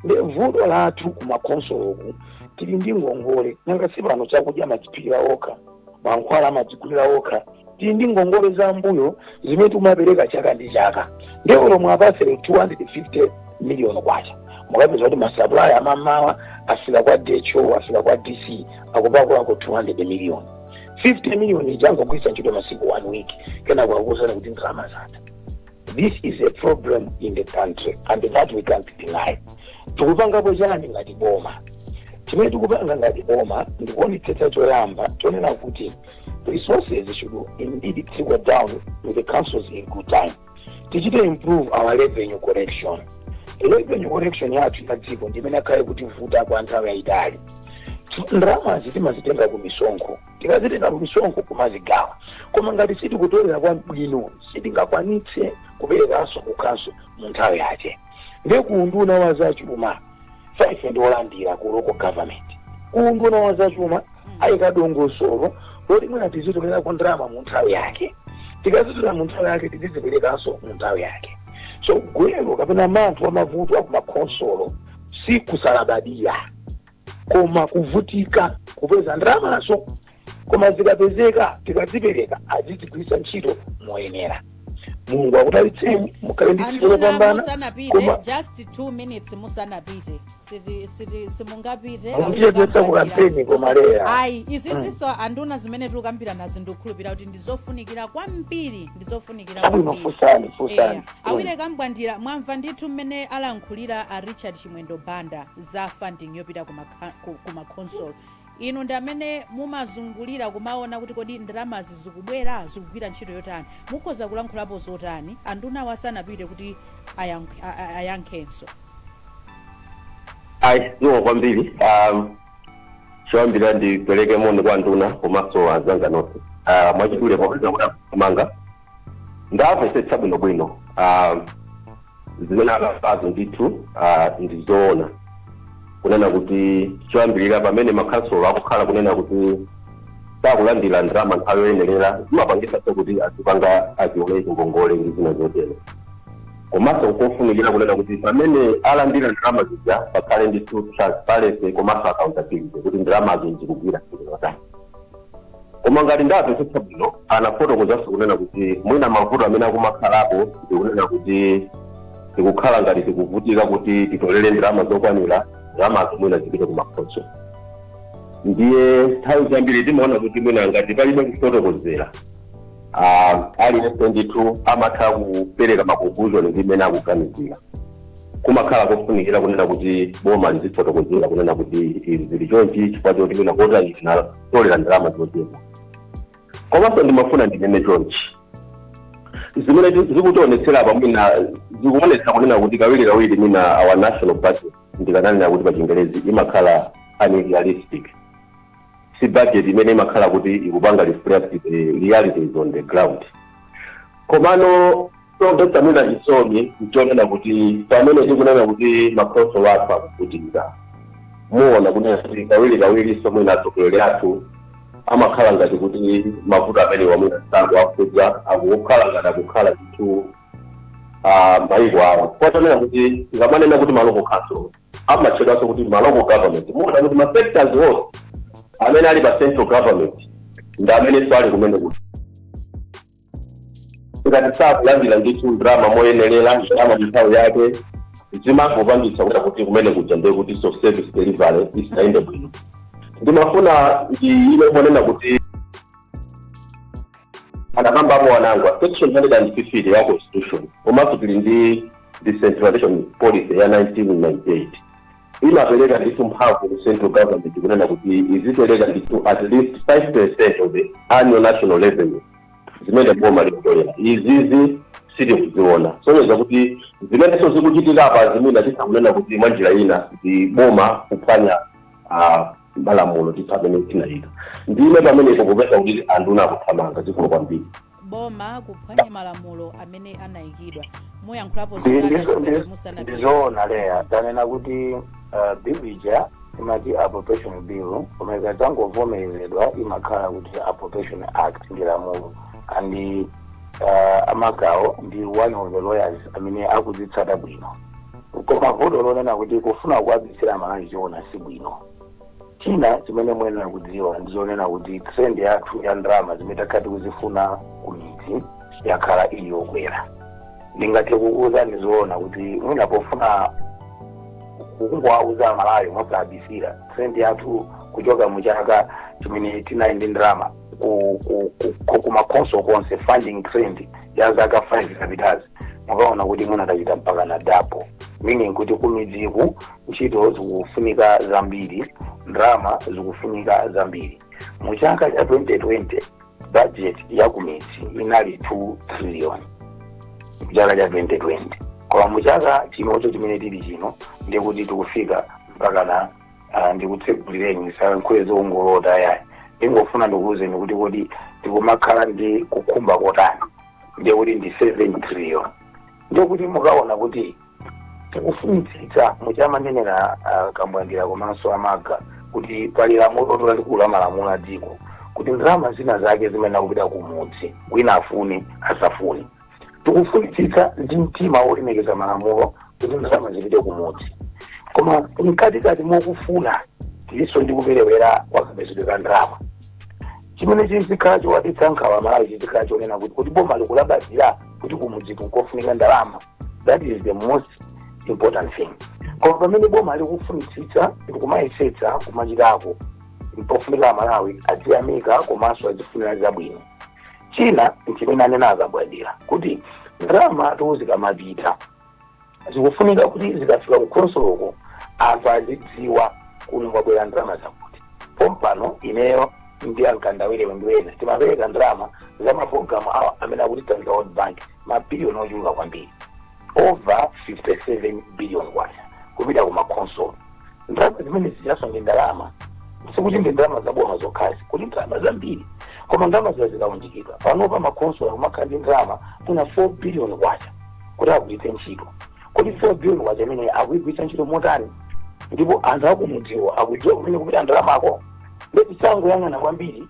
[SPEAKER 3] Ndi vuto lathu kumakhonsoloku, tili ndi ngongole. Nanga si pano chakudya amadziphikira okha, mankhwala amadzigulira okha. Tili ndi ngongole za mbuyo zimene timapereka chaka ndi chaka. Ndiye lomwe apasere 250 million kwacha, mukapeza kuti masupplier amamawa afika kwa DHO, afika kwa DC, akupakulako 200 million. 50 million ija angogwiritsa ntchito masiku one week, kenako akuuzani kuti ndalama zatha. This is a problem in the country and that we can't deny. Tikupangapo chani ngati boma? Chimene tikupanga ngati boma ndikuonetsetsa choyamba chonena kuti resources should indeed trickle down to the councils in good time. Tichite improve our revenue collection. Revenue collection yathu ya dziko ndimene akhale kuti vuta kwa nthawi yayitali. Ndalamazi timazitenga ku misonkho. Tikazitenga ku misonkho kumazigawa, koma ngati sitikutolera kwabwino, sitingakwanitse kuperekanso ku council mu nthawi yake. Ndiye ku unduna wa zachuma, ife ndi olandira ku local government, ku unduna wa zachuma ayika dongosolo loti mwina tizitolera ku ndalama mu nthawi yake. Tikazitolera mu nthawi yake, tiziziperekanso mu nthawi yake. So gwero kapena manthu amavuto akumakhonsolo si kusalabadira, koma kuvutika kupeza ndalamazo. Koma zikapezeka, tikazipereka, azizigwiritsa ntchito moyenera. Mulungu akudalitseni, mukhale ndi tsiku
[SPEAKER 1] Anduna,
[SPEAKER 3] lopambana.
[SPEAKER 1] Musanapite,
[SPEAKER 3] Koma
[SPEAKER 1] just 2 minutes musanapite. Siti siti simungapite.
[SPEAKER 3] Mukutichedwetsa ku kampeni, koma Leya.
[SPEAKER 1] Ayi, izizinso anduna zimene tikukambira nazo, ndikukhulupirira kuti ndizofunikira kwambiri, ndizofunikira
[SPEAKER 3] Abwino.
[SPEAKER 1] kwambiri.
[SPEAKER 3] Funsani, funsani.
[SPEAKER 1] Eya. Awire Kambwandira, mwamva ndithu mmene alankhulira a Richard Chimwendo Banda za funding yopita ku makhonsolo. Inu ndi amene mumazungulira kumaona kuti kodi ndalamazi zikubwera, zikugwira ntchito yotani. Mukhoza kulankhulapo zotani andunawo asanapite kuti ayankhenso?
[SPEAKER 5] Ayi, zikomo kwambiri. Choyambira ndipereke moni kwa nduna komanso anzanga nonse. Mwachidule, popeza kuti amanga Ndamvetsetsa bwinobwino zimene akambazo ndithu ndizoona kunena kuti choyambirira, pamene makhansolo akukhala kunena kuti sakulandira ndalama nthawi yoyenerera, zimapangitsanso kuti azipanga azioleke ngongole ndi zina zotero. Komanso nkofunikira kunena kuti pamene alandira ndalama zija pakhale ndithu transparency komanso accountability, kuti ndalamazo zikugwira ntchito zotani. Koma ngati ndamvetsetsa bwino, anafotokozanso kunena kuti mwina mavuto amene akumakhalapo ndikunena kuti tikukhala ngati tikuvutika kuti titolere ndalama zokwanira, ndalamazo mwina zipite kumakhonsolo. Ndiye nthawi zambiri timaona kuti mwina ngati palibe kufotokozera, aliyense ndithu amatha kupereka ma conclusion ndi imene akuganizira. Kumakhala kofunikira kunena kuti boma lizifotokozera kunena kuti izi zili chonchi chifukwa choti mwina kotani tinatolera ndalama zochepa. Komanso ndimafuna ndinene chonchi: zimene zikutionetsera apa mwina zikuonetsa kunena kuti kawiri kawiri mwina our national budget, ndikananena kuti pa Chingerezi imakhala unrealistic. Si budget imene imakhala kuti ikupanga reflect the realities on the ground. Komano chomvetsa mwina chisoni nchonena kuti pamene tikunena kuti makhonsolo athu akuvutika, muona kunena kuti kawiri kawiri mwina atsogoleri athu amakhala ngati kuti mavuto amene mwina sakuwakhudza, akukhala ngati akukhala ndithu maiko awo. Kwatanena kuti ngamanena kuti ma local council amatchedwanso kuti ma local government, muona kuti ma sectors onse amene ali pa central government ndi amenenso ali kumene, kuti ngati sakulandira ndithu ndalama moyenerera, ndalama nthawi yake, zimangopangitsa kuti kumene kuja ndiye kuti so service delivery isayende bwino. Ndimafuna ndiyime ponena kuti anakambapo wanangwa section 150 ya constitution, komanso tili ndi decentralization policy ya 1998, imapereka ndithu mphamvu ku central government kunena kuti izipereka ndithu at least 5% of the annual national revenue zimene boma likutolera. Izizi sitikuziona, sonyeza kuti zimenenso zikuchitika apa zimene tisakunena kuti mwanjira ina ndi boma kuphwanya malamulo tithu amene tinayika. Ndime pamenepo kupeza kuti anduna akuthamanga zikulu kwambiri.
[SPEAKER 1] Boma kuphwanya malamulo amene anayikidwa, muyankhulapo zolanda chimene musanapite.
[SPEAKER 3] Ndizoona leya, tanena kuti bill ija imati Appropriation Bill, koma ikadzangovomerezedwa imakhala kuti Appropriation Act, ndi lamulo. And amagawo ndi one of the lawyers amene akudzitsata bwino. Koma vuto lonena kuti kufuna kuwabisira Malawi choona si bwino. China chimene muyenera kudziwa ndizonena kuti trend yathu ya ndalama zimene takhala tikuzifuna ku midzi yakhala ili yokwera. Ndingathe kukuwuzani zoona kuti mwina pofuna kungowauza Amalawi mwasabisira, trend yathu kuchoka muchaka chimene tinali ndi ndalama kumakhonsolo konse, funding trend ya zaka 5 zapitazi, mukaona kuti mwina tachita mpaka na double, meaning kuti kumidziku ntchito zikufunika zambiri, ndalama zikufunika zambiri. Mu chaka cha 2020 budget ya kumidzi inali 2 trillion muchaka cha 2020, koma muchaka chinocho chimene tili chino ndikuti tikufika mpaka na ndikutsegulireni, ndisayankhule zongolota yayi, ndingofuna ndikuwuzeni kuti kodi tikumakhala ndi kukhumba kotani, ndiye kuti ndi 7 trillion. Ndiye kuti mukaona kuti tikufunitsitsa muchamanenera Kambwandira komanso Amaga kuti pali lamulo lalikulu la malamulo a dziko kuti ndalama zina zake zimene akupita kumudzi, wina afune asafune, tikufunitsitsa ndi mtima wolemekeza malamulo kuti ndalama zipite kumudzi. Koma mkatikati mokufuna tilinso ndi kuperewera kwa kapezedwe ka ndalama chimene chizikhala chowadetsa nkhawa Malawi, chizikhala chonena kuti boma likulabadira kuti kumudzi kunkofunika ndalama. That is the most important thing. Koma pamene boma likufunitsitsa, likumayesetsa kumachitako, mpofunika Amalawi adziyamika komanso azifunira zabwino. China nchimene anena Akabwadira kuti ndalama zikamapita zikufunika kuti zikafika ku khonsoloko anthu azidziwa kuno kwabwera ndalama zakuti. Pompano ineyo ndi Ankandawire ndi ena timapereka ndalama za mapulogalamu awa amene akutithandiza World Bank, mabiliyoni ochuluka kwambiri, over 57 billion kwacha kupita ku makhonsolo. Ndalama zimene zijaso ndi ndalama, sikuti ndi ndalama zaboma zokhazi, kuti ndalama zambiri. Koma ndalama ziya zikaunjikidwa, panopa makhonsolo akumakhala ndi ndalama kuna 4 billion kwacha kuti agwiritse ntchito. Kodi 4 billion kwacha imene akuyigwiritsa ntchito motani? Ndipo anthu akumudziwo akudziwa kumene kupita ndalamako? Ndetisangoyang'ana kwambiri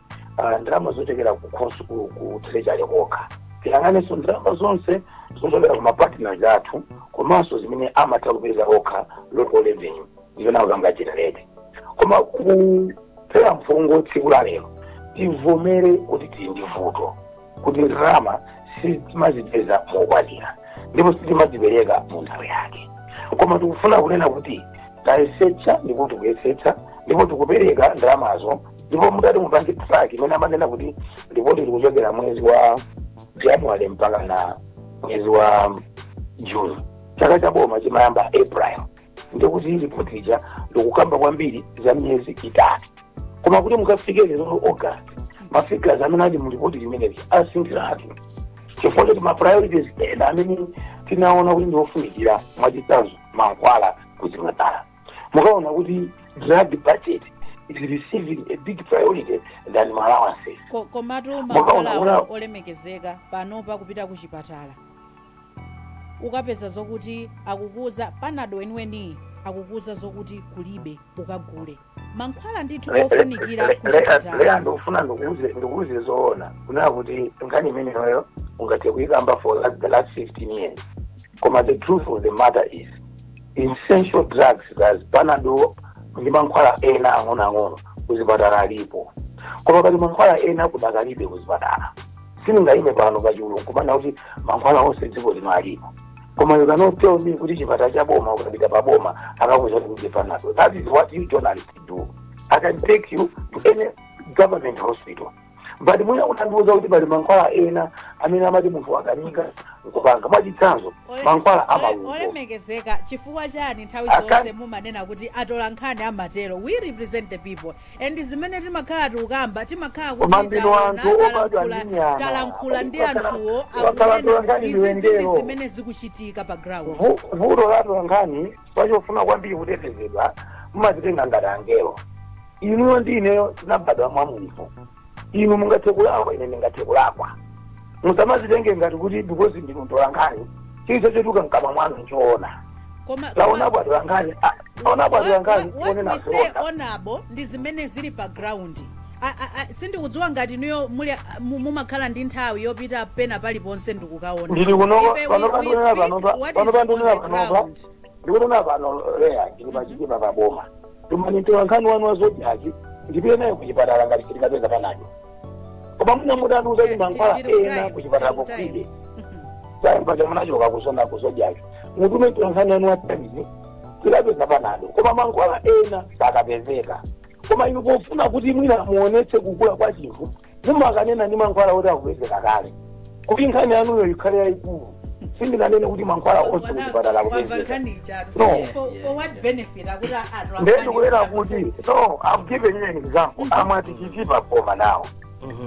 [SPEAKER 3] ndalama zochokera ku khonso, ku treasury kokha. Tiyang'anenso ndalama zonse zochokera ku mapartners athu, komanso zimene amatha kupeza okha, local revenue zimene akupanga generate. Koma kuphera mfungo tsiku la lero, tivomere kuti tili ndi vuto, kuti ndalama sitimazipeza mokwanira ndipo sitimazipereka mu nthawi yake. Koma tikufuna kunena kuti tayesetsa, ndipo tikuyesetsa, ndipo tikupereka ndalamazo. Ndipo mutati mupange track imene amanena kuti ripoti likuchokera mwezi wa January mpaka na mwezi wa June, chaka cha boma chimayamba April, ndikuti ripoti ija likukamba kwambiri za miyezi 3. Koma kuti mukafike lero August, mafigures amene ali mu ripoti limeneli asinthiratu, chifukwa choti ma priorities ena amene tinaona kuti ndiofunikira, mwachitsanzo mankhwala kuzipatala, mukaona kuti drug budget is receiving a big priority than allowances.
[SPEAKER 1] Komatu
[SPEAKER 3] Mukaona
[SPEAKER 1] mankhwala, olemekezeka, panopa kupita ku chipatala ukapeza zokuti akukuza Panado weniweni, akukuza zokuti kulibe, ukagule mankhwala ndithu ofunikira ku chipatala.
[SPEAKER 3] Leya, ndikufuna ndikuuze zoona, kunena kuti nkhani imeneyoyo ungathe kuyikamba for the last 15 years. Koma the truth of the matter is, essential drugs as Panado ndi mankhwala ena ang'onoang'ono kuzipatala alipo, koma pali mankhwala ena kudakalibe kuzipatala. Sindingayime pano pachulu nkumanena kuti mankhwala onse dziko lino alipo, koma you cannot tell me kuti chipatala cha boma, ukapita pa boma akakuza kuti Panado. That is what you journalists do. I can take you to any government hospital, but mwina unandiuza kuti pali mankhwala ena amene amati munthu akanika nkupanga, mwachitsanzo mankhwala amalungo.
[SPEAKER 1] Olemekezeka, chifukwa chani nthawi zonse mumanena kuti atola nkhani amatero? We represent the people, and zimene timakhala tikukamba, timakhala
[SPEAKER 3] Koma
[SPEAKER 1] kuti
[SPEAKER 3] ndinu
[SPEAKER 1] taona,
[SPEAKER 3] anthu obadwa
[SPEAKER 1] talankhula
[SPEAKER 3] ndi nyama.
[SPEAKER 1] talankhula ndi anthuwo,
[SPEAKER 3] Wakhala
[SPEAKER 1] akunena
[SPEAKER 3] atola nkhani
[SPEAKER 1] izi zindi
[SPEAKER 3] ndiwengero.
[SPEAKER 1] zimene zikuchitika pa ground.
[SPEAKER 3] Vuto la atola nkhani, pachofuna kwambiri kutetezedwa, mumazitenga ngati angelo. Inuyo ndi ineyo tinabadwa mwa munthu. Inu mungathe kulakwa, ine ndingathe kulakwa. Musamazitenge ngati kuti because ndinu mtola nkhani, chilichonse chotuka mkamwa mwanu nchoona.
[SPEAKER 1] Koma
[SPEAKER 3] Laonapo atola nkhani, laonapo atola nkhani
[SPEAKER 1] what
[SPEAKER 3] onena
[SPEAKER 1] we say,
[SPEAKER 3] zoona?
[SPEAKER 1] Honorable, ndi zimene zili pa ground. Sindikudziwa ngati inuyo muli mumakhala ndi nthawi yopita pena paliponse ndikukaona.
[SPEAKER 3] Ndili kunoko.
[SPEAKER 1] Ife
[SPEAKER 3] Panopa
[SPEAKER 1] we
[SPEAKER 3] ndinena
[SPEAKER 1] speak
[SPEAKER 3] panopa,
[SPEAKER 1] what is
[SPEAKER 3] panopa
[SPEAKER 1] on
[SPEAKER 3] ndinena
[SPEAKER 1] the
[SPEAKER 3] panopa,
[SPEAKER 1] ground.
[SPEAKER 3] ndikunena pano leya, ndili pachitima paboma. Tumani mtola nkhani wanu wa Zodiak, ndipite naye kuchipatala ngati sitikapeza Panado. Koma mwina mutandiuza kuti mankhwala
[SPEAKER 1] Tili ku
[SPEAKER 3] ena
[SPEAKER 1] Times,
[SPEAKER 3] kuchipatala
[SPEAKER 1] tili ku
[SPEAKER 3] kulibe.
[SPEAKER 1] Times.
[SPEAKER 3] Paja munachoka kusona ku Zodiak, mutume mtola nkhani wanu wa Times, tikapeza Panado, koma mankhwala ena sakapezeka. Koma inu pofuna kuti mwina muonetse kukula kwa chinthu, mumakanena ndi mankhwala oti akupezeka kale, kuti nkhani yanuyo ikhale yayikulu. Sindinganene kuti mankhwala onse kuchipatala
[SPEAKER 1] Wamva
[SPEAKER 3] akupezeka.
[SPEAKER 1] nkhani ijatu.
[SPEAKER 3] No.
[SPEAKER 1] For what benefit akuti atola
[SPEAKER 3] Ndiye
[SPEAKER 1] nkhani
[SPEAKER 3] ndikunena kuti no, I'm giving you an example. Amati Chitipa boma nawo,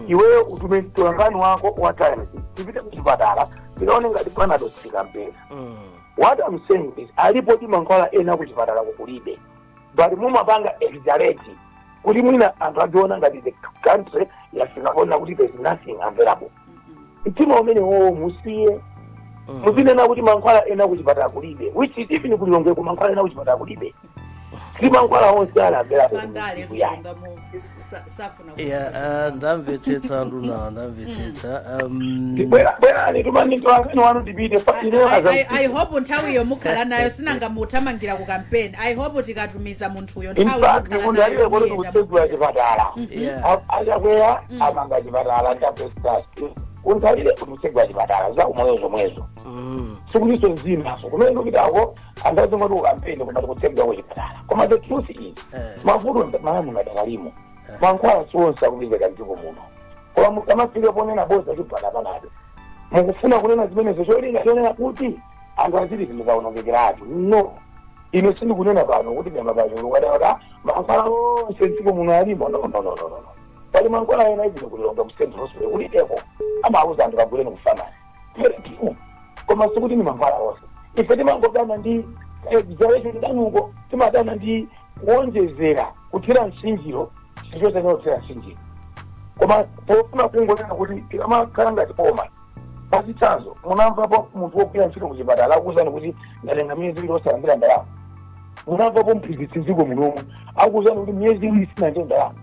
[SPEAKER 3] iweyo utume mtolankhani wako wa Times, tipite kuchipatala tikaone ngati Panado sitikampeza. What I'm saying is, alipo ti mankhwala ena kuchipatala kukulibe, but mumapanga exaggerate kuti mwina anthu adziona ngati the country yafika kuona kuti there's nothing available. Mtima umene wowo musiye. Muzinena kuti mankhwala ena kuchipatala kulibe, which is even kuLilongwe mankhwala ena kuchipatala kulibe. Si mankhwala onse ali available.
[SPEAKER 1] Pandale
[SPEAKER 3] Kuyayi.
[SPEAKER 1] kuchilungamo safuna.
[SPEAKER 2] Yeah, ndamvetsetsa nduna, ndamvetsetsa.
[SPEAKER 3] Bwerani, tumani mtolankhani wanu tipite. Ineyo
[SPEAKER 1] I hope nthawiyo mukhala nayo. Sinanga muthamangira ku campaign. I hope tikatumiza munthuyo,
[SPEAKER 3] In
[SPEAKER 1] nthawi
[SPEAKER 3] fact,
[SPEAKER 1] mukhala
[SPEAKER 3] kundalire
[SPEAKER 1] nayo
[SPEAKER 3] kuti
[SPEAKER 1] muyenda.
[SPEAKER 3] kutsegula chipatala. Achakwera amanga chipatala ndapestas, kundalire kuti kutsegula chipatala za umoyo zomwezo. Sikuliso zinaso kumene ndikupitako, anthu azingoti kukampeni, koma tikutsegula kuchipatala. Koma the truth is, mavuto malamu madakalimo, mankhwala sionse akupezeka mdziko muno. Koma mukamafika ponena boza chipata Panado, mukufuna kunena zimenezo cholinga chonena kuti anthu aziti zinthu zawonongekeratu. No, ine sindikunena pano kuti nyama pachulu kadakada mankhwala onse mdziko muno alimo. No, no, no, no, no, no. Pali mankhwala ena even kuLilongwe ku Central Hospital kulibeko, amauza anthu kaguleni ku pharmacy. Very true. Koma sikuti ni mankhwala onse. Ife timangodana ndi exaggeration danuko, timadana ndi kuonjezera, kuthira msinjiro sichosene kuthira msinjiro. Koma pofuna kungonena kuti tikamakhala ngati boma, pachitsanzo, munamvapo munthu wogwira ntchito kuchipatala akuwuzani kuti ndatenga miyezi 2 osalandira ndalama? Munamvapo mphunzitsi dziko munomu akuwuzani kuti miyezi 2 sinalandire ndalama?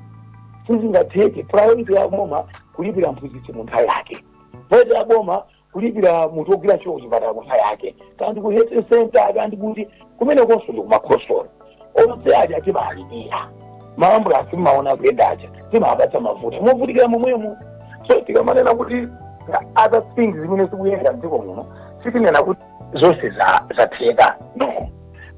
[SPEAKER 3] Sizingatheke. Priority ya boma kulipira mphunzitsi mu nthawi yake, priority ya boma kulipira munthu wogwira ntchito kuchipatala mu nthawi yake, kandi ku health center, kandi kuti kumenekonso ndi kumakhonsolo. Onse aja timalipira. Maambulansi mmaona kuyenda aja, timapatsa mafuta movutikira momwemo. So tikamanena kuti other things zimene zikuyenda mdziko muno, sitinena kuti zonse zatheka, no.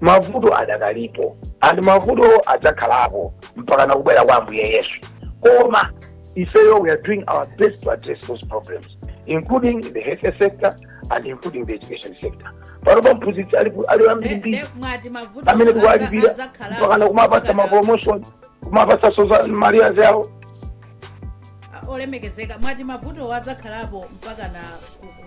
[SPEAKER 3] Mavuto adakalipo and mavuto adzakhalapo mpaka nakubwera kwa Ambuye Yesu. Koma ifeyo, we are doing our best to address those problems, including the health sector and including the education sector. Panopa mphunzitsi ali ambirimbiri
[SPEAKER 1] Mwati mavuto
[SPEAKER 3] amene tikuwalipira
[SPEAKER 1] azakhalapo
[SPEAKER 3] mpakana kumapatsa mapromotion, kumapatsa soza malias yawo.
[SPEAKER 1] Olemekezeka, mwati mavuto azakhalapo mpaka na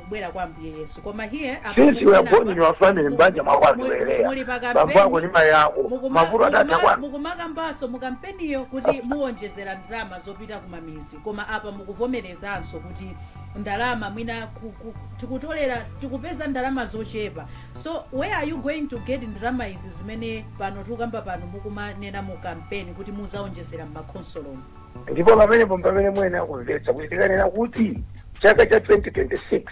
[SPEAKER 1] kubwera kwa Ambuye Yesu, koma here apa
[SPEAKER 3] Since you are
[SPEAKER 1] mukunena
[SPEAKER 3] born in your family, mbanja mwako
[SPEAKER 1] muli
[SPEAKER 3] atueleya
[SPEAKER 1] pa
[SPEAKER 3] bambo ako
[SPEAKER 1] kampeni
[SPEAKER 3] ni mayi ako, mavuto adatha kwanu.
[SPEAKER 1] Mukumakambanso mu kampeniyo kuti muwonjezera ndalama zopita kumamizi, koma apa mukuvomerezanso kuti ndalama mwina tikutolera, tikupeza ndalama zochepa. So where are you going to get ndalama izi zimene pano tikukamba pano mukumanena mu kampeni kuti muzawonjezera m'makhonsolomo?
[SPEAKER 3] Ndipo pamenepo pamene mwene akumvetsa kuti tikanena kuti chaka cha 2026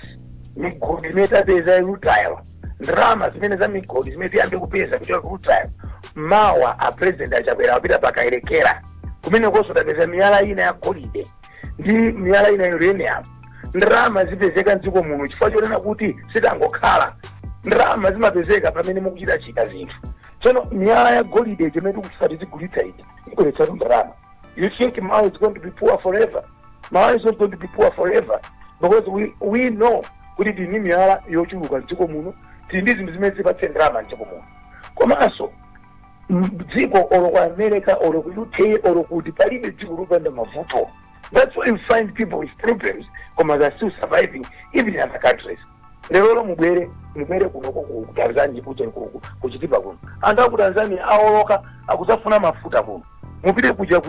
[SPEAKER 3] migodi imene tapeza ya rutile, ndalama zimene za migodi zimene tiyambe kupeza kuchoka ku rutile, mawa a President Achakwera apita pakaelekera kumene konso tapeza miyala ina ya golide ndi miyala ina ya uranium. Ndalama zipezeka mdziko muno chifukwa chonena kuti sitangokhala. Ndalama zimapezeka pamene mukuchita chita zinthu. Tsono miyala ya golide chimene tikufuna tizigulitsa ija ibweretsatu ndalama. You think Malawi is going to be poor forever? Malawi is not going to be poor forever because we know kuti tili ndi miyala yochuluka mdziko muno, tili ndi zinthu zimene zipatse ndalama mdziko muno. Komanso dziko olo ku America, olo ku UK, olo kuti, palibe dziko lopanda mavuto. That's why you find people with problems koma they're still surviving even in other countries. Lero mubwere kunoko ku Tanzania, kuja kuchitipa kuno, anthu aku Tanzania aoloka akudzafuna mafuta kuno. Mupite kuja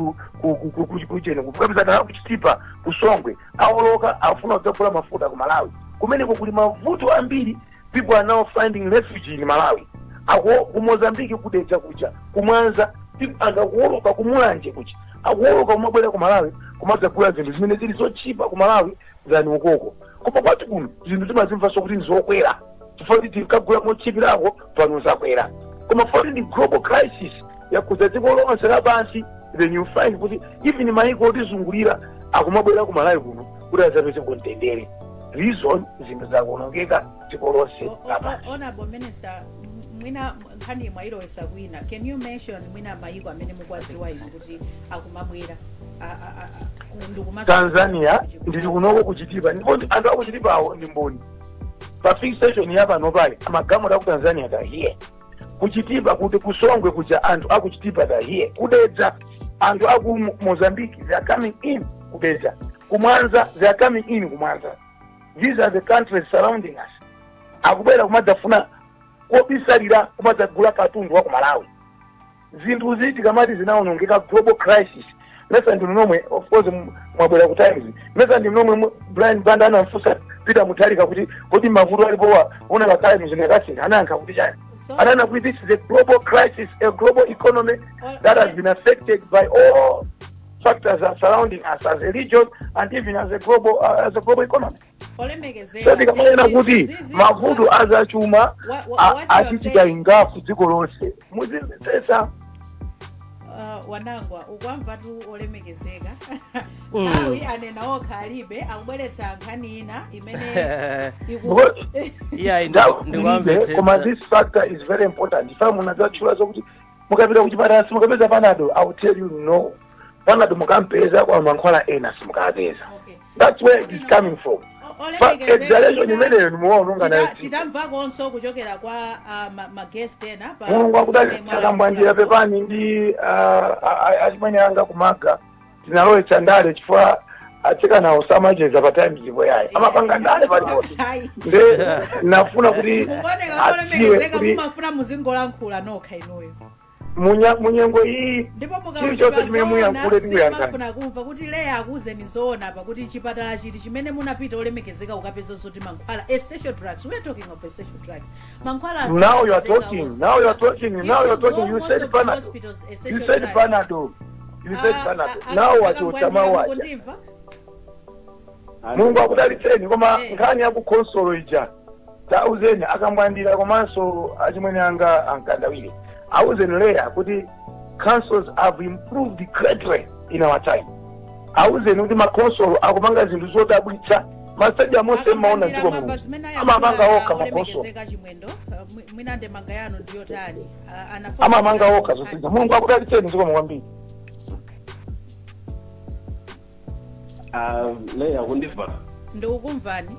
[SPEAKER 3] kuchene kukapizana kuchitipa, kusongwe, aoloka afuna kudzagula mafuta ku Malawi. Kumeneko kuli mavuto ambiri. People are now finding refuge in Malawi. Ako ku Mozambique, kudedza kuja, kumwanza, anthu akuoloka, kumulanje kuja akuoloka kumabwera ku Malawi kumadzagula zinthu zimene zili zochipa ku Malawi than ukoko. Koma kwati kuno zinthu timazimvanso kuti ndizokwera chifukwa kuti tinkagula mochipirako, pano zakwera. Koma poti ndi global crisis yakhudza dziko lonse lapansi, then you find kuti even maiko otizungulira akumabwera ku Malawi kuno kuti adzapeze mtendere. Reason, zinthu zakuonongeka dziko lonse lapansi.
[SPEAKER 1] Honorable Minister, mwina nkhani mwayilowesa kwina. Can you mention mwina mayiko amene mukuwadziwa inu kuti akumabwera
[SPEAKER 3] Tanzania, ndili kunoko kuchitipa ndipo anthu akuchitipawo ndi mboni. Pa filling station ya pano pale amagalimoto aku Tanzania tahiye kuchitipa, kuti kusongwe kuja anthu akuchitipa tahiye, kudedza anthu aku Mozambique, they are coming in kudedza, kumwanza they are coming in kumwanza. These are the countries surrounding us, akubwera kumadzafuna kobisalira, kumadzagula katundu wa ku Malawi. Zinthu zi tikamati zinaonongeka, global crisis, mesa ndinu nomwe, of course mwabwera ku Times, mesa ndinu nomwe Brian Banda anamfunsa Peter Mutharika kuti kodi mavuto alipowa una kakale mzinakasintha? Anayankha kuti chani? Ananena kuti this is a global crisis, a global economy that has been affected by all factors that surrounding us as a region and even as a global economy.
[SPEAKER 1] Olemekezeka,
[SPEAKER 3] So tikamanena kuti mavuto azachuma
[SPEAKER 1] what you are
[SPEAKER 3] achitika
[SPEAKER 1] saying-
[SPEAKER 3] ingafu dziko lonse, muzimvetsetsa.
[SPEAKER 1] Wanangwa, ukwamva tu olemekezeka, nthawi anena okha alibe, akubweretsa nkhani ina imene
[SPEAKER 2] Iya.
[SPEAKER 3] Koma
[SPEAKER 2] Ndikwamvetsetsa.
[SPEAKER 3] this factor is very important. Ifa munadzatchula zokuti mukapita kuchipatala simukapeza Panado. I will tell you, no. Panado mukampeza, kwa mankhwala ena simukapeza. That's where it is coming from.
[SPEAKER 1] Olemekezeka,
[SPEAKER 3] Exaggeration imeneyo nimuwaononga nayo dziko.
[SPEAKER 1] Titamvakonso kuchokera kwa maguest ena pa
[SPEAKER 3] Mulungu
[SPEAKER 1] pa
[SPEAKER 3] akudali
[SPEAKER 1] zomwe
[SPEAKER 3] akambwandira.
[SPEAKER 1] mwalankhulazo.
[SPEAKER 3] Pepani ndi achimwene anga kumaga, tinalowetsa ndale chifukwa atsikanawo samacheza pa Times ipo yayi, amapanga ndale paliponse.
[SPEAKER 1] Ayi.
[SPEAKER 3] Nde nafuna kuti
[SPEAKER 1] Mukuoneka
[SPEAKER 3] adziwe
[SPEAKER 1] olemekezeka
[SPEAKER 3] kuti
[SPEAKER 1] mumafuna muzingolankhula nokha inuyo.
[SPEAKER 6] Munyengo iyi,
[SPEAKER 1] Ndipo
[SPEAKER 6] chilichonse chimene muyankhule, tikuyankhani.
[SPEAKER 1] mukafuna kumva kuti Leya akuuzeni zoona pakuti chipatala chiti chimene munapita, olemekezeka, ukapeza zoti mankhwala, essential drugs, we are talking of essential drugs, mankhwala
[SPEAKER 6] Now you are talking, now you are talking, now you are talking. You said Panado, you said Panado, you said Panado. Now wachotsa mawu aja.
[SPEAKER 1] Kundimva?
[SPEAKER 6] Mulungu akudalitseni, koma
[SPEAKER 1] Eh.
[SPEAKER 6] nkhani ya kukhonsolo ija, tauzeni akambwandira komanso achimwene anga ankandawire, auzeni Leya kuti councils have improved greatly in our time. Auzeni kuti makhonsolo akupanga zinthu zodabwitsa. Mastadium onse mmaona dziko
[SPEAKER 1] Mwamva
[SPEAKER 6] muno
[SPEAKER 1] zimene
[SPEAKER 6] amamanga
[SPEAKER 1] ayankhula
[SPEAKER 6] okha makhonsolo.
[SPEAKER 1] olemekezeka Chimwendo. Mwina ndemanga yanu ndiyotani?
[SPEAKER 6] Amamanga okha zonsezi. Mulungu akudalitseni, zikomo kwambiri.
[SPEAKER 5] Leya, kundimva?
[SPEAKER 1] Ndikukumvani.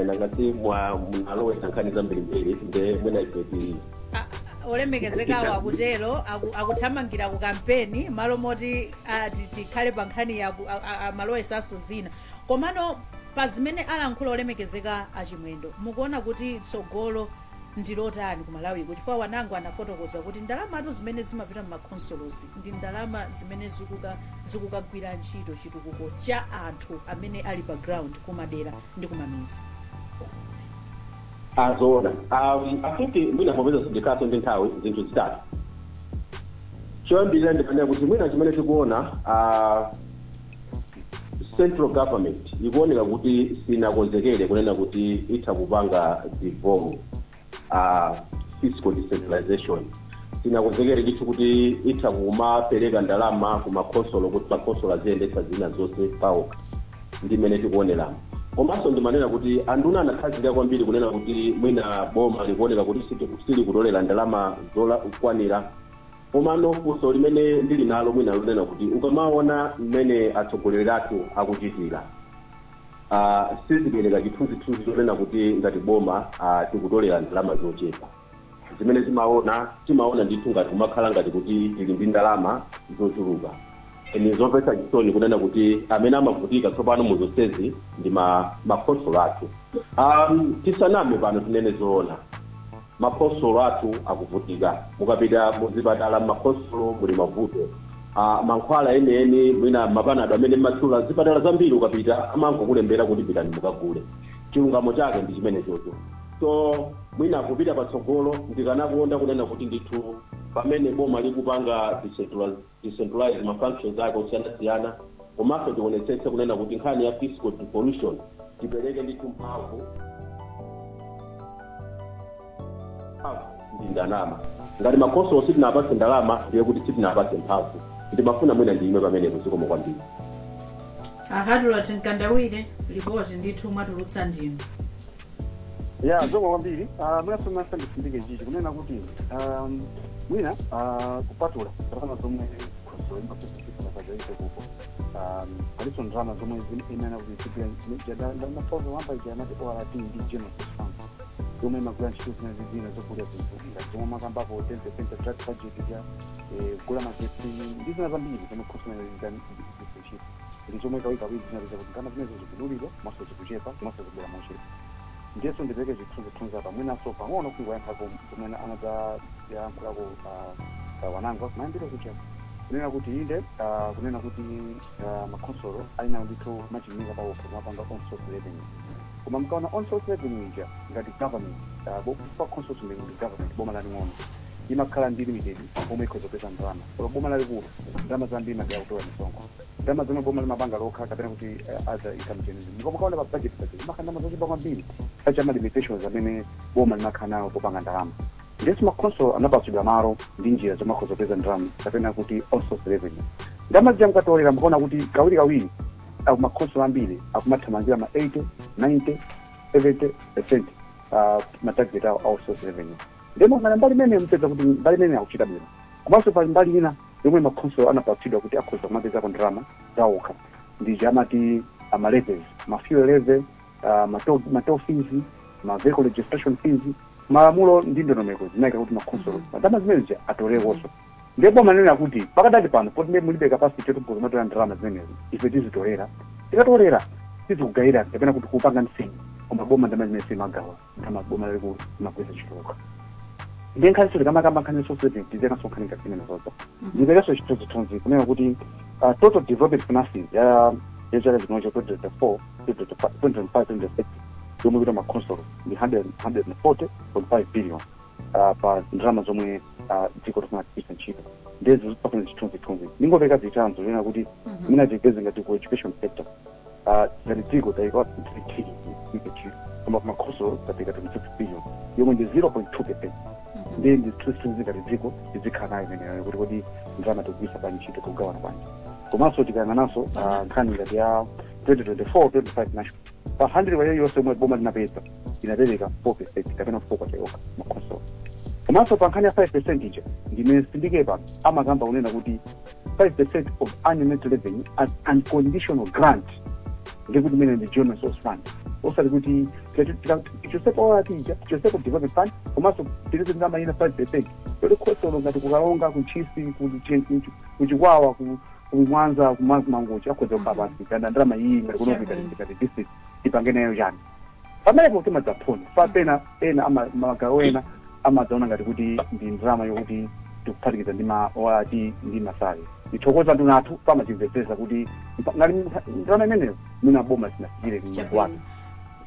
[SPEAKER 5] Nangati mwa munalowesa nkhani zambirimbiri, nde mwina ife ti
[SPEAKER 1] Olemekezekawo akutero, akuthamangira ku kampeni malo moti tikhale pa nkhani ya amalowesanso zina. Komano pa zimene alankhula olemekezeka achimwendo, mukuona kuti tsogolo ndilotani ku Malawi? Chifukwa wanango anafotokoza kuti ndalamatu zimene zimapita mmakhonsolozi ndi ndalama zimene zikukagwira ntchito chitukuko cha anthu amene ali pa ground, kumadera ndi kumamizi.
[SPEAKER 5] Azoona, I think mwina popeza sindikhaso ndi nthawi, zinthu zitatu. Choyambirira, ndipanena kuti mwina chimene tikuona, central government ikuoneka kuti sinakonzekere kunena kuti itha kupanga devolve fiscal decentralization. Sinakonzekere ndithu kuti itha kumapereka ndalama ku makhonsolo kuti makhonsolo aziyendetsa zina zonse paokha, ndi mmene tikuoneramo. Komanso ndimanena kuti anduna anakhazikika kwambiri kunena kuti mwina boma likuoneka kuti silikutolera ndalama zokwanira. Komano funso limene ndili nalo mwina lonena kuti ukamaona mmene atsogoleri athu akuchitira, sizipereka chithunzithunzi chonena kuti ngati boma tikutolera ndalama zochepa. Zimene timaona, timaona ndithu ngati kumakhala ngati kuti tili ndi ndalama zochuluka. Ni zomvetsa chisoni kunena kuti amene amavutika tsopano mu zonsezi ndi makhonsolo athu. Tisaname pano, tinene zoona, makhonsolo athu akuvutika. Mukapita muzipatala, makhonsolo muli mavuto, mankhwala enieni, mwina mapanado amene mmatchula, zipatala zambiri ukapita amangokulembera kuti pitani mukagule. Chilungamo chake ndi chimene chocho. So mwina kupita patsogolo, ndikanakonda kunena kuti ndithu pamene boma likupanga decentralize ma functions ake osiyanasiyana, komanso tionetsetse kunena kuti nkhani ya fiscal devolution, tipereke ndithu mphamvu. Mphamvu ndi ndalama. Ngati makhonsolo sitinapatse ndalama, ndiye kuti sitinapatse mphamvu. Ndimafuna mwina ndiyime pamenepo. Zikomo kwambiri.
[SPEAKER 1] Ahadrat Mkandawire, ripoti ndithu mwatulutsa ndinu.
[SPEAKER 4] Ya, zikomo kwambiri. Mwina somasa ndisindike chichi kunena kuti mwina kupatula ndalama zomwe khonsolo imapeza kuko, palinso ndalama zomwe imene kuti ndamafozo wamba ija amati ORT ndi general fund yomwe imagwira ntchito zina zina zogula zinthu ngati zomwe makambapo 10% drug budget ja, kugula magetsi ndi zina zambiri zomwe khonsolo ntchito ndi zomwe kawirikawiri zinapeza kuti ndalama zimenezo zikudulidwa komanso zikuchepa komanso zikubwera mochepa. Ndiyeso ndipereke zithunzithunzi apa, mwinaso pang'ono kungoyankhako zomwe anadzayankhulako wanangwa kumayambiro kuja, kunena kuti inde, kunena kuti makhonsolo alinawo ndithu machinyika pawokha kumapanga own source revenue. Koma mkaona own source revenue ija, ngati government, pa khonsolo ndi government, boma laling'ono imakhala ndi limited pomwe ikhoza kupeza ndalama. Koma boma lalikulu, ndalama zambiri imadera kutola misonkho, ndalama zomwe boma limapanga lokha kapena kuti other income generation. Mukaona pa budget imakhala ndalama zochepa kwambiri pacha ma limitations amene boma limakhala nayo popanga ndalama. Ndiyeso makhonsolo anapatsidwa malo ndi njira zomwe akhoza kupeza ndalama kapena kuti own source revenue. Ndalama zija mukatolera, mukaona kuti kawirikawiri makhonsolo ambiri akumathamangira ma 80, 90, 70% ma target awo own source revenue. Ndemo ngana mbali imene mpeza kuti mbali imene akuchita bwino. Komanso pali mbali ina yomwe makhonsolo anapatsidwa kuti akhoza kumapezako ndalama zawokha, ndi amati ama levies, ma fuel levy, ma toll fees, ma vehicle registration fees. Malamulo ndi ndondomeko zinayika kuti makhonsolo ndalama zimenezi atolekonso. Ndipo manena kuti pakadali pano poti ndiye mulibe capacity yoti mukhoza kumatola ndalama zimenezi, ife tizitolera, tikatolera tizikugayira kapena kuti kupanga msingi. Koma boma ndalama zimene simagawa, ndalama boma lalikulu limagwiritsa ntchito lokha. Ndiye nkhaniso tikamakamba nkhani source saving, tizenanso nkhani ngati zimene zozo. Ndipereso chithunzithunzi kunena kuti total development finances ya chaka chino cha 2024 2025 2026 yomwe kupita makhonsolo ndi 140.5 billion pa ndalama zomwe dziko lifuna kugwiritsa ntchito. Ndezi zipafuna chithunzithunzi. Ningopeka zitsanzo lena kuti mina tigeze ngati ku education sector, ngati dziko tayika 3 trillion ntchito, koma kumakhonsolo tapika 26 billion yomwe ndi 0.2%. Ndiye ndi zithunzithunzi ngati dziko tizikhala nayo imeneyo kuti kodi ndalama tikugwiritsa bwanji ntchito, tikugawana bwanji. Komanso tikayang'ananso nkhani ngati ya 2024 25 national, pa 100 kwacha yonse yomwe boma linapeza inapereka 4% kapena 4 kwacha yokha makhonsolo. Komanso pa nkhani ya 5% ija, ndimene sindike pano amakamba kunena kuti 5% of annual net revenue as unconditional grant, ndikuti imene ndi general resource fund, osati kuti tichosepo ija, tichosepo development fund, komanso tilize ndalama ina 5% yoti khonsolo ngati kuKaronga, kuNtchisi, kuChikwawa, kuMwanza, kuMangochi akhoza kukhala pansi kana ndalama iyi ngati kuno ngati district ipange nayo chani. Pamenepo timadzaphona fa pena ena magawo ena amadzaona ngati kuti ndi ndalama yokuti tikuphatikiza ndi ma ORT ndi masale. Ndithokoza nduna athu pamachimvetsetsa kuti ngati ndalama imeneyo mwina boma sinafikire kumwezi wake.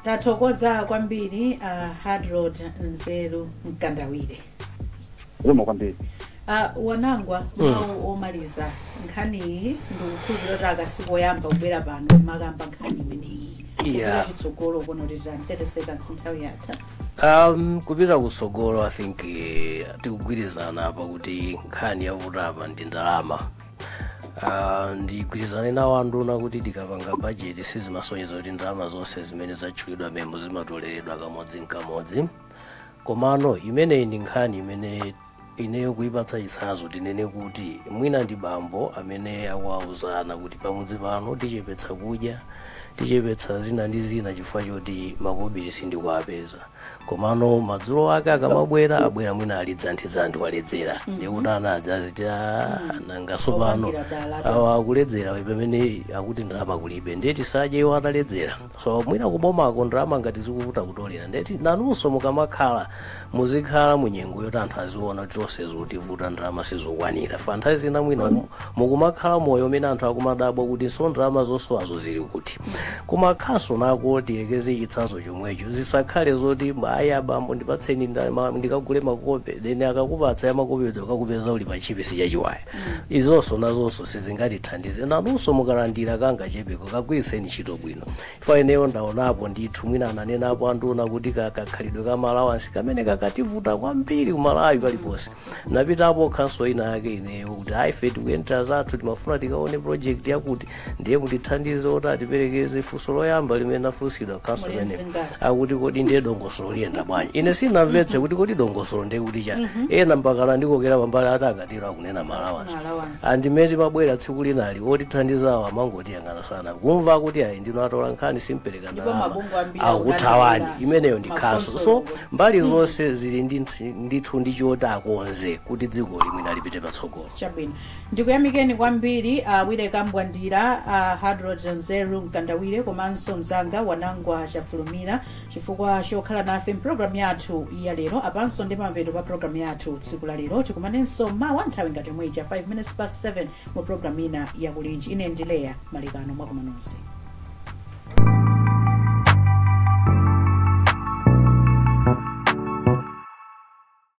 [SPEAKER 1] Tathokoza kwambiri, Hardroad Nzeru Mkandawire.
[SPEAKER 4] Zikomo kwambiri.
[SPEAKER 1] Wanangwa, mawu omaliza. Nkhaniyi ndikukhulupirira kuti akasiku oyamba kubwera pano makamba nkhani imeneyi. Kupita chitsogolo kuno titani? 30 seconds, nthawi yatha.
[SPEAKER 2] Kupita kutsogolo, I think tikugwirizana apa kuti nkhani yavuta apa ndi ndalama. Ndigwirizane nawo anduna kuti tikapanga budget sizimasonyeza kuti ndalama zonse zimene zatchulidwa memo zimatoleredwa kamodzi nkamodzi. Komano imeneyi ndi nkhani imene ineyo kuipatsa chitsanzo, tinene kuti mwina ndi bambo amene akuwawuzana kuti pamudzi pano tichepetsa kudya, tichepetsa zina ndi zina chifukwa choti makobiri sindikuwapeza. Komano madzulo ake akamabwera, abwera mwina ali dzanthidzanthi, waledzera, ndikuti ana adzaziti, "Ah, nanga sopano
[SPEAKER 1] Opangira dala."
[SPEAKER 2] Awa akuledzera pamene akuti ndalama kulibe, ndiye tisadye iwo ataledzera. So mwina kubomako ndalama ngati zikuvuta kutolera, ndeti nanunso mukamakhala muzikhala munyengo yoti anthu aziona kuti tonse zikutivuta, ndalama sizokwanira. Fa nthawi zina mwina mukumakhala moyo umene anthu akumadabwa kuti so ndalama zosowazo zili kuti. Kumakhaso nako tiyekeze chitsanzo chomwecho, zisakhale zoti aya bambo ndipatseni ndikagule makope, then akakupatsa ya makope akakupeza uli pa chipisi chachiwaya. Izonso nazonso sizingatithandize. Nanunso mukalandira kangachepeko, kagwiritseni ntchito bwino. Fa ineyo ndaonapo ndithu, mwina ananenapo anduna kuti kakhalidwe ka allowance kamene kakativuta kwambiri kuMalawi paliponse. Napitapo khanso ina yake ineyo kuti ayi, ife tikuyendera zathu, timafuna tikaone project yakuti, ndiye mutithandize oti atiperekeze. Funso loyamba limene nafunsidwa khanso
[SPEAKER 1] Muli
[SPEAKER 2] imene
[SPEAKER 1] mzingati?
[SPEAKER 2] Akuti kodi ndiye dongosolo liyenda bwanji? Ine sinamvetse kuti kodi dongosolo ndiye kuti chani. Ena mpakana ndikokera pambali ati akatero akunena ma allowance.
[SPEAKER 1] Allowance.
[SPEAKER 2] Andimene mabwera tsiku linali otithandizawo amangotiyang'ana sana kumva kuti ayi, ndino atola nkhani, simpereka
[SPEAKER 1] Ndipo
[SPEAKER 2] ndalama,
[SPEAKER 1] mabungwe ambiri
[SPEAKER 2] akuthawani.
[SPEAKER 1] akudandaula.
[SPEAKER 2] Imeneyo ndi khanso. So
[SPEAKER 1] Makonsolo.
[SPEAKER 2] mbali zonse zili ndi ndithu ndi choti akonze kuti dziko limwina lipite patsogolo.
[SPEAKER 1] Chabwino, ndikuyamikeni kwambiri, Awire Kambwandira, Hardroad Nzeru Mkandawire komanso mzanga Wanangwa Chafulumira chifukwa chokhala nafe mpulogalamu yathu ya lero. Apanso ndi pamapeto pa pulogalamu yathu tsiku la lero. Tikumanenso mawa nthawi ngati yomwe ija, 5 minutes past 7, mu pulogalamu ina yakulinji. Ine ndi Leya Malikano, mwakoma nonse.